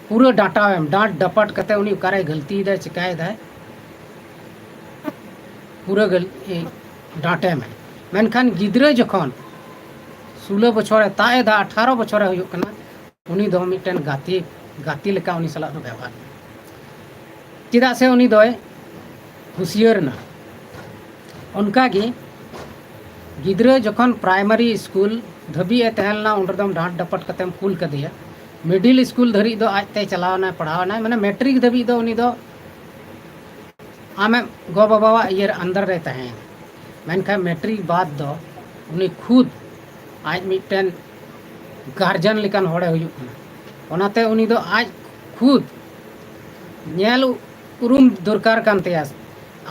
ᱯᱩᱨᱟᱹ ᱰᱟᱸᱴᱟᱣᱮᱢ, ᱰᱟᱸᱴ ᱰᱟᱯᱟᱴ ᱠᱟᱛᱮ ᱩᱱᱤ ᱚᱠᱟᱨᱮ ᱜᱟᱹᱞᱛᱤᱭᱮᱫᱟᱭ, ᱪᱤᱠᱟᱭᱮᱫᱟᱭ, ᱯᱩᱨᱟᱹ ᱜᱟᱹᱞ-, ᱮ, ᱰᱟᱸᱴᱮᱢ᱾ ᱢᱮᱱᱠᱷᱟᱱ ᱜᱤᱫᱽᱨᱟᱹ ᱡᱚᱠᱷᱚᱱ ᱥᱳᱞᱳ ᱵᱚᱪᱷᱚᱨᱮ ᱛᱟᱜ ᱮᱫᱟ, ᱟᱴᱷᱟᱨᱚ ᱵᱚᱪᱷᱚᱨᱮ ᱦᱩᱭᱩᱜ ᱠᱟᱱᱟ, ᱩᱱᱤ ᱫᱚ ᱢᱤᱫᱴᱮᱱ ᱜᱟᱛᱮ, ᱜᱟᱛᱮ ᱞᱮᱠᱟ ᱩᱱᱤ ᱥᱟᱞᱟᱜ ᱫᱚ ᱵᱮᱣᱦᱟᱨ ᱢᱮ᱾ ᱪᱮᱫᱟᱜ ᱥᱮ ᱩᱱᱤ ᱫᱚᱭ ᱦᱩᱥᱤᱭᱟᱹᱨ ᱮᱱᱟ᱾ ᱚᱱᱠᱟᱜᱮ ᱜᱤᱫᱽᱨᱟᱹ ᱡᱚᱠᱷᱚᱱ ᱯᱨᱟᱭᱢᱟᱨᱤ ᱥᱠᱩᱞ ᱫᱷᱟᱹᱵᱤᱡ ᱮ ᱛᱟᱦᱮᱸ ᱞᱮᱱᱟ, ᱩᱱ ᱨᱮᱫᱚᱢ ᱰᱟᱸᱴ ᱰᱟᱯᱚᱴ ᱠᱟᱛᱮᱢ ᱠᱩᱞ ᱠᱟᱫᱮᱭᱟ᱾ ᱢᱤᱰᱤᱞ ᱥᱠᱩᱞ ᱫᱷᱟᱹᱨᱤᱡ ᱫᱚ ᱟᱡᱛᱮ ᱪᱟᱞᱟᱣ ᱮᱱᱟᱭ, ᱯᱟᱲᱦᱟᱣ ᱮᱱᱟᱭ, ᱢᱟᱱᱮ ᱢᱮᱴᱨᱤᱠ ᱫᱷᱟᱹᱵᱤᱡ ᱫᱚ ᱩᱱᱤ ᱫᱚ ᱟᱢᱮᱢ ᱜᱚ-ᱵᱟᱵᱟᱣᱟᱜ ᱤᱭᱟᱹ under ᱨᱮ ᱛᱟᱦᱮᱸᱭᱮᱱᱟ᱾ ᱢᱮᱱᱠᱷᱟᱱ ᱢᱮᱴᱨᱤᱠ ᱵᱟᱫᱽ ᱫᱚ ᱩᱱᱤ ᱠᱷᱩᱫ ᱟᱡ ᱢᱤᱫᱴᱮᱱ ᱜᱟᱨᱡᱮᱱ ᱞᱮᱠᱟᱱ ᱦᱚᱲᱮ ᱦᱩᱭᱩᱜ ᱠᱟᱱᱟ᱾ ᱚᱱᱟᱛᱮ ᱩᱱᱤ ᱫᱚ ᱟᱡ ᱠᱷᱩᱫ ᱧᱮᱞ ᱩᱨᱩᱢ ᱫᱚᱨᱠᱟᱨ ᱠᱟᱱ ᱛᱟᱭᱟ,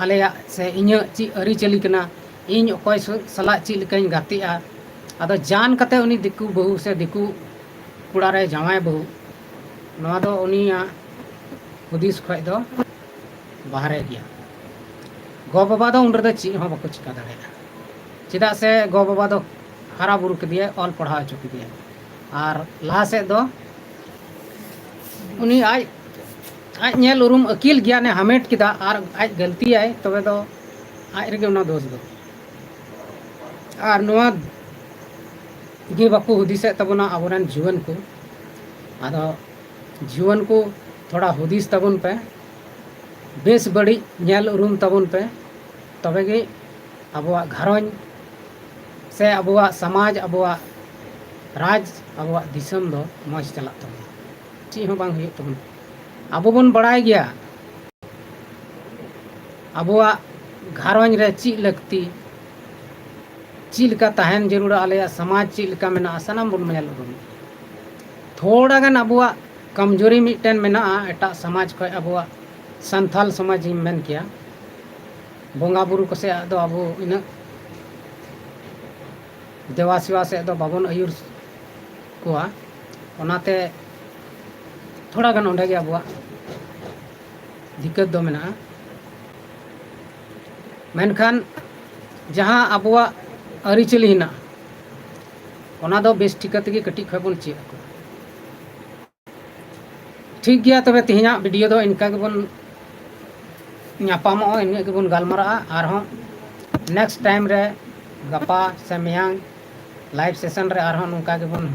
ᱟᱞᱮᱭᱟᱜ ᱥᱮ ᱤᱧᱟᱹᱜ ᱪᱮᱫ ᱟᱹᱨᱤᱪᱟᱹᱞᱤ ᱠᱟᱱᱟ, ᱤᱧ ᱚᱠᱚᱭ ᱥᱟᱞᱟᱜ ᱪᱮᱫ ᱞᱮᱠᱟᱧ ᱜᱟᱛᱮᱜᱼᱟ᱾ ᱟᱫᱚ ᱡᱟᱱ ᱠᱟᱛᱮ ᱩᱱᱤ ᱫᱤᱠᱩ ᱵᱟᱹᱦᱩ ᱥᱮ ᱫᱤᱠᱩ ᱠᱚᱲᱟ ᱨᱮ ᱡᱟᱶᱟᱭ ᱵᱟᱹᱦᱩ, ᱱᱚᱣᱟ ᱫᱚ ᱩᱱᱤᱭᱟᱜ ᱦᱩᱫᱤᱥ ᱠᱷᱚᱱ ᱫᱚ ᱵᱟᱦᱨᱮ ᱜᱮᱭᱟ᱾ ᱜᱚ-ᱵᱟᱵᱟ ᱫᱚ ᱩᱱ ᱨᱮᱫᱚ ᱪᱮᱫ ᱦᱚᱸ ᱵᱟᱠᱚ ᱪᱤᱠᱟ ᱫᱟᱲᱮᱭᱟᱜᱼᱟ᱾ ᱪᱮᱫᱟᱜ ᱥᱮ ᱜᱚ-ᱵᱟᱵᱟ ᱫᱚ ᱦᱟᱨᱟ ᱵᱩᱨᱩ ᱠᱮᱫᱮᱭᱟᱭ, ᱚᱞ ᱯᱟᱲᱦᱟᱣ ᱦᱚᱪᱚ ᱠᱮᱫᱮᱭᱟᱭ, ᱟᱨ ᱞᱟᱦᱟ ᱥᱮᱫ ᱫᱚ ᱩᱱᱤ ᱟᱡ, ᱟᱡ ᱧᱮᱞ ᱩᱨᱩᱢ ᱟᱹᱠᱤᱞ ᱜᱮᱭᱟᱱᱮ ᱦᱟᱢᱮᱴ ᱠᱮᱫᱟ, ᱟᱨ ᱟᱡ ᱜᱟᱹᱞᱛᱤᱭᱟᱭ, ᱛᱚᱵᱮ ᱫᱚ ᱟᱡ ᱨᱮᱜᱮ ᱚᱱᱟ ᱫᱳᱥ ᱫᱚ᱾ ᱟᱨ ᱱᱚᱣᱟ ᱜᱮ ᱵᱟᱠᱚ ᱦᱩᱫᱤᱥᱮᱫ ᱛᱟᱵᱚᱱᱟ ᱟᱵᱚᱨᱮᱱ ᱡᱩᱣᱟᱹᱱ ᱠᱚ᱾ ᱟᱫᱚ ᱡᱩᱣᱟᱹᱱ ᱠᱚ, ᱛᱷᱚᱲᱟ ᱦᱩᱫᱤᱥ ᱛᱟᱵᱚᱱ ᱯᱮ, ᱵᱮᱥ ᱵᱟᱹᱲᱤᱡ ᱧᱮᱞ ᱩᱨᱩᱢ ᱛᱟᱵᱚᱱ ᱯᱮ, ᱛᱚᱵᱮ ᱜᱮ ᱟᱵᱚᱣᱟᱜ ᱜᱷᱟᱨᱚᱸᱡᱽ ᱥᱮ ᱟᱵᱚᱣᱟᱜ ᱥᱚᱢᱟᱡᱽ, ᱟᱵᱚᱣᱟᱜ ᱨᱟᱡᱽ, ᱟᱵᱚᱣᱟᱜ ᱫᱤᱥᱚᱢ ᱫᱚ ᱢᱚᱡᱽ ᱪᱟᱞᱟᱜ ᱛᱟᱵᱚᱱᱟ᱾ ᱪᱮᱫ ᱦᱚᱸ ᱵᱟᱝ ᱦᱩᱭᱩᱜ ᱛᱟᱵᱚᱱᱟ᱾ ᱟᱵᱚ ᱵᱚᱱ ᱵᱟᱲᱟᱭ ᱜᱮᱭᱟ ᱟᱵᱚᱣᱟᱜ ᱜᱷᱟᱨᱚᱸᱡᱽ ᱨᱮ ᱪᱮᱫ ᱞᱟᱹᱠᱛᱤ, ᱪᱮᱫ ᱞᱮᱠᱟ ᱛᱟᱦᱮᱱ ᱡᱟᱹᱨᱩᱲᱟ, ᱟᱞᱮᱭᱟᱜ ᱥᱚᱢᱟᱡᱽ ᱪᱮᱫ ᱞᱮᱠᱟ ᱢᱮᱱᱟᱜᱼᱟ, ᱥᱟᱱᱟᱢ ᱵᱚᱱ ᱧᱮᱞ ᱩᱨᱩᱢᱟ᱾ ᱛᱷᱚᱲᱟ ᱜᱟᱱ ᱟᱵᱚᱣᱟᱜ ᱠᱚᱢᱡᱳᱨᱤ ᱢᱤᱫᱴᱮᱱ ᱢᱮᱱᱟᱜᱼᱟ ᱮᱴᱟᱜ ᱥᱚᱢᱟᱡᱽ ᱠᱷᱚᱱ, ᱟᱵᱚᱣᱟᱜ ᱥᱟᱱᱛᱟᱞ ᱥᱚᱢᱟᱡᱽ ᱤᱧ ᱢᱮᱱ ᱠᱮᱭᱟ, ᱵᱚᱸᱜᱟ ᱵᱩᱨᱩ ᱠᱚ ᱥᱮᱫ ᱫᱚ ᱟᱵᱚ ᱤᱱᱟᱹᱜ ᱫᱮᱵᱟ ᱥᱮᱵᱟ ᱥᱮᱫ ᱫᱚ ᱵᱟᱵᱚᱱ ᱟᱹᱭᱩᱨ ᱠᱚᱣᱟ᱾ ᱚᱱᱟᱛᱮ ᱛᱷᱚᱲᱟ ᱜᱟᱱ ᱚᱸᱰᱮ ᱜᱮ ᱟᱵᱚᱣᱟᱜ ᱫᱤᱠᱠᱟᱹᱛ ᱫᱚ ᱢᱮᱱᱟᱜᱼᱟ᱾ ᱢᱮᱱᱠᱷᱟᱱ ᱡᱟᱦᱟᱸ ᱟᱵᱚᱣᱟᱜ ᱟᱹᱨᱤᱪᱟᱹᱞᱤ ᱦᱮᱱᱟᱜᱼᱟ, ᱚᱱᱟ ᱫᱚ ᱵᱮᱥ ᱴᱷᱤᱠᱟᱹ ᱛᱮᱜᱮ ᱠᱟᱹᱴᱤᱡ ᱠᱷᱚᱱ ᱵᱚᱱ ᱪᱮᱫ ᱟᱠᱚᱣᱟ᱾ ᱴᱷᱤᱠ ᱜᱮᱭᱟ, ᱛᱚᱵᱮ ᱛᱮᱦᱮᱧᱟᱜ ᱵᱷᱤᱰᱤᱭᱳ ᱫᱚ ᱤᱱᱠᱟ ᱜᱮᱵᱚᱱ ᱧᱟᱯᱟᱢᱚᱜᱼᱟ, ᱤᱱᱟᱹᱜ ᱜᱮᱵᱚᱱ ᱜᱟᱞᱢᱟᱨᱟᱜᱼᱟ᱾ ᱟᱨᱦᱚᱸ ᱱᱮᱠᱥᱴ ᱴᱟᱭᱤᱢ ᱨᱮ, ᱜᱟᱯᱟ ᱥᱮ ᱢᱮᱭᱟᱝ, live session ᱨᱮ ᱟᱨᱦᱚᱸ ᱱᱚᱝᱠᱟ ᱜᱮᱵᱚᱱ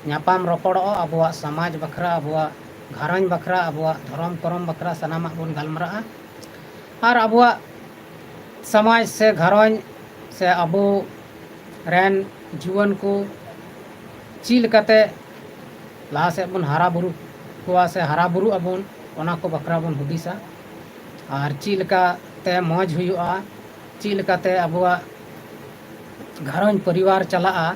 ᱧᱟᱯᱟᱢ ᱨᱚᱯᱚᱲᱚᱜᱼᱟ᱾ ᱟᱵᱚᱣᱟᱜ ᱥᱚᱢᱟᱡᱽ ᱵᱟᱠᱷᱨᱟ, ᱟᱵᱚᱣᱟᱜ ᱜᱷᱟᱨᱚᱸᱡᱽ ᱵᱟᱠᱷᱨᱟ, ᱟᱵᱚᱣᱟᱜ ᱫᱷᱚᱨᱚᱢ ᱠᱚᱨᱚᱢ ᱵᱟᱠᱷᱨᱟ ᱥᱟᱱᱟᱢᱟᱜ ᱵᱚᱱ ᱜᱟᱞᱢᱟᱨᱟᱜᱼᱟ᱾ ᱟᱨ ᱟᱵᱚᱣᱟᱜ ᱥᱚᱢᱟᱡᱽ ᱥᱮ ᱜᱷᱟᱨᱚᱸᱡᱽ ᱥᱮ ᱟᱵᱚ ᱨᱮᱱ ᱡᱩᱣᱟᱹᱱ ᱠᱚ ᱪᱮᱫ ᱞᱮᱠᱟᱛᱮ ᱞᱟᱦᱟ ᱥᱮᱫ ᱵᱚᱱ ᱦᱟᱨᱟ ᱵᱩᱨᱩ ᱠᱚᱣᱟ ᱥᱮ ᱦᱟᱨᱟ ᱵᱩᱨᱩᱜ ᱟᱵᱚᱱ, ᱚᱱᱟ ᱠᱚ ᱵᱟᱠᱷᱨᱟ ᱵᱚᱱ ᱦᱩᱫᱤᱥᱟ᱾ ᱟᱨ ᱪᱮᱫ ᱞᱮᱠᱟᱛᱮ ᱢᱚᱡᱽ ᱦᱩᱭᱩᱜᱼᱟ, ᱪᱮᱫ ᱞᱮᱠᱟᱛᱮ ᱟᱵᱚᱣᱟᱜ ᱜᱷᱟᱨᱚᱸᱡᱽ ᱯᱚᱨᱤᱵᱟᱨ ᱪᱟᱞᱟᱜᱼᱟ,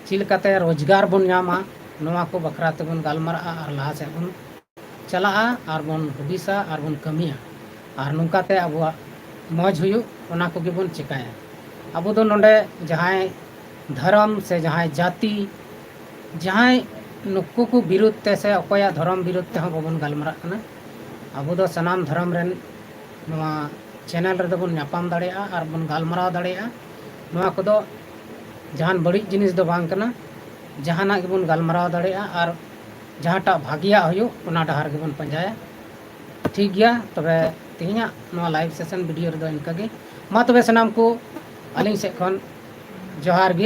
ᱪᱮᱫ ᱞᱮᱠᱟᱛᱮ ᱨᱳᱡᱽᱜᱟᱨ ᱵᱚᱱ ᱧᱟᱢᱟ, ᱱᱚᱣᱟ ᱠᱚ ᱵᱟᱠᱷᱨᱟ ᱛᱮᱵᱚᱱ ᱜᱟᱞᱢᱟᱨᱟᱜᱼᱟ ᱟᱨ ᱞᱟᱦᱟ ᱥᱮᱫ ᱵᱚᱱ ᱪᱟᱞᱟᱜᱼᱟ ᱟᱨ ᱵᱚᱱ ᱦᱩᱫᱤᱥᱟ ᱟᱨ ᱵᱚᱱ ᱠᱟᱹᱢᱤᱭᱟ᱾ ᱟᱨ ᱱᱚᱝᱠᱟᱛᱮ ᱟᱵᱚᱣᱟᱜ ᱢᱚᱡᱽ ᱦᱩᱭᱩᱜ, ᱚᱱᱟ ᱠᱚᱜᱮ ᱵᱚᱱ ᱪᱮᱠᱟᱭᱟ᱾ ᱟᱵᱚ ᱫᱚ ᱱᱚᱰᱮ ᱡᱟᱦᱟᱸᱭ ᱫᱷᱚᱨᱚᱢ ᱥᱮ ᱡᱟᱦᱟᱸᱭ ᱡᱟᱹᱛᱤ, ᱡᱟᱦᱟᱸᱭ ᱱᱩᱠᱩ ᱠᱚ ᱵᱤᱨᱩᱫᱽ ᱛᱮ ᱥᱮ ᱚᱠᱚᱭᱟᱜ ᱫᱷᱚᱨᱚᱢ ᱵᱤᱨᱩᱫᱽ ᱛᱮᱦᱚᱸ ᱵᱟᱵᱚᱱ ᱜᱟᱞᱢᱟᱨᱟᱜ ᱠᱟᱱᱟ᱾ ᱟᱵᱚ ᱫᱚ ᱥᱟᱱᱟᱢ ᱫᱷᱚᱨᱚᱢ ᱨᱮᱱ ᱱᱚᱣᱟ ᱪᱮᱱᱮᱞ ᱨᱮᱫᱚ ᱵᱚᱱ ᱧᱟᱯᱟᱢ ᱫᱟᱲᱮᱭᱟᱜᱼᱟ ᱟᱨ ᱵᱚᱱ ᱜᱟᱞᱢᱟᱨᱟᱣ ᱫᱟᱲᱮᱭᱟᱜᱼᱟ᱾ ᱱᱚᱣᱟ ᱠᱚᱫᱚ ᱡᱟᱦᱟᱱ ᱵᱟᱹᱲᱤᱡ ᱡᱤᱱᱤᱥ ᱫᱚ ᱵᱟᱝ ᱠᱟᱱᱟ᱾ ᱡᱟᱦᱟᱱᱟᱜ ᱜᱮᱵᱚᱱ ᱜᱟᱞᱢᱟᱨᱟᱣ ᱫᱟᱲᱮᱭᱟᱜᱼᱟ ᱟᱨ ᱡᱟᱦᱟᱸᱴᱟᱜ ᱵᱷᱟᱜᱮᱭᱟᱜ ᱦᱩᱭᱩᱜ, ᱚᱱᱟ ᱰᱟᱦᱟᱨ ᱜᱮᱵᱚᱱ ᱯᱟᱸᱡᱟᱭᱟ᱾ ᱴᱷᱤᱠ ᱜᱮᱭᱟ, ᱛᱚᱵᱮ ᱛᱮᱦᱮᱧᱟᱜ ᱱᱚᱣᱟ live session video ᱨᱮᱫᱚ ᱤᱱᱠᱟᱹ ᱜᱮ᱾ ᱢᱟ ᱛᱚᱵᱮ ᱥᱟᱱᱟᱢ ᱠᱚ ᱟᱹᱞᱤᱧ ᱥᱮᱫ ᱠᱷᱚᱱ ᱡᱚᱦᱟᱨ ᱜᱮ᱾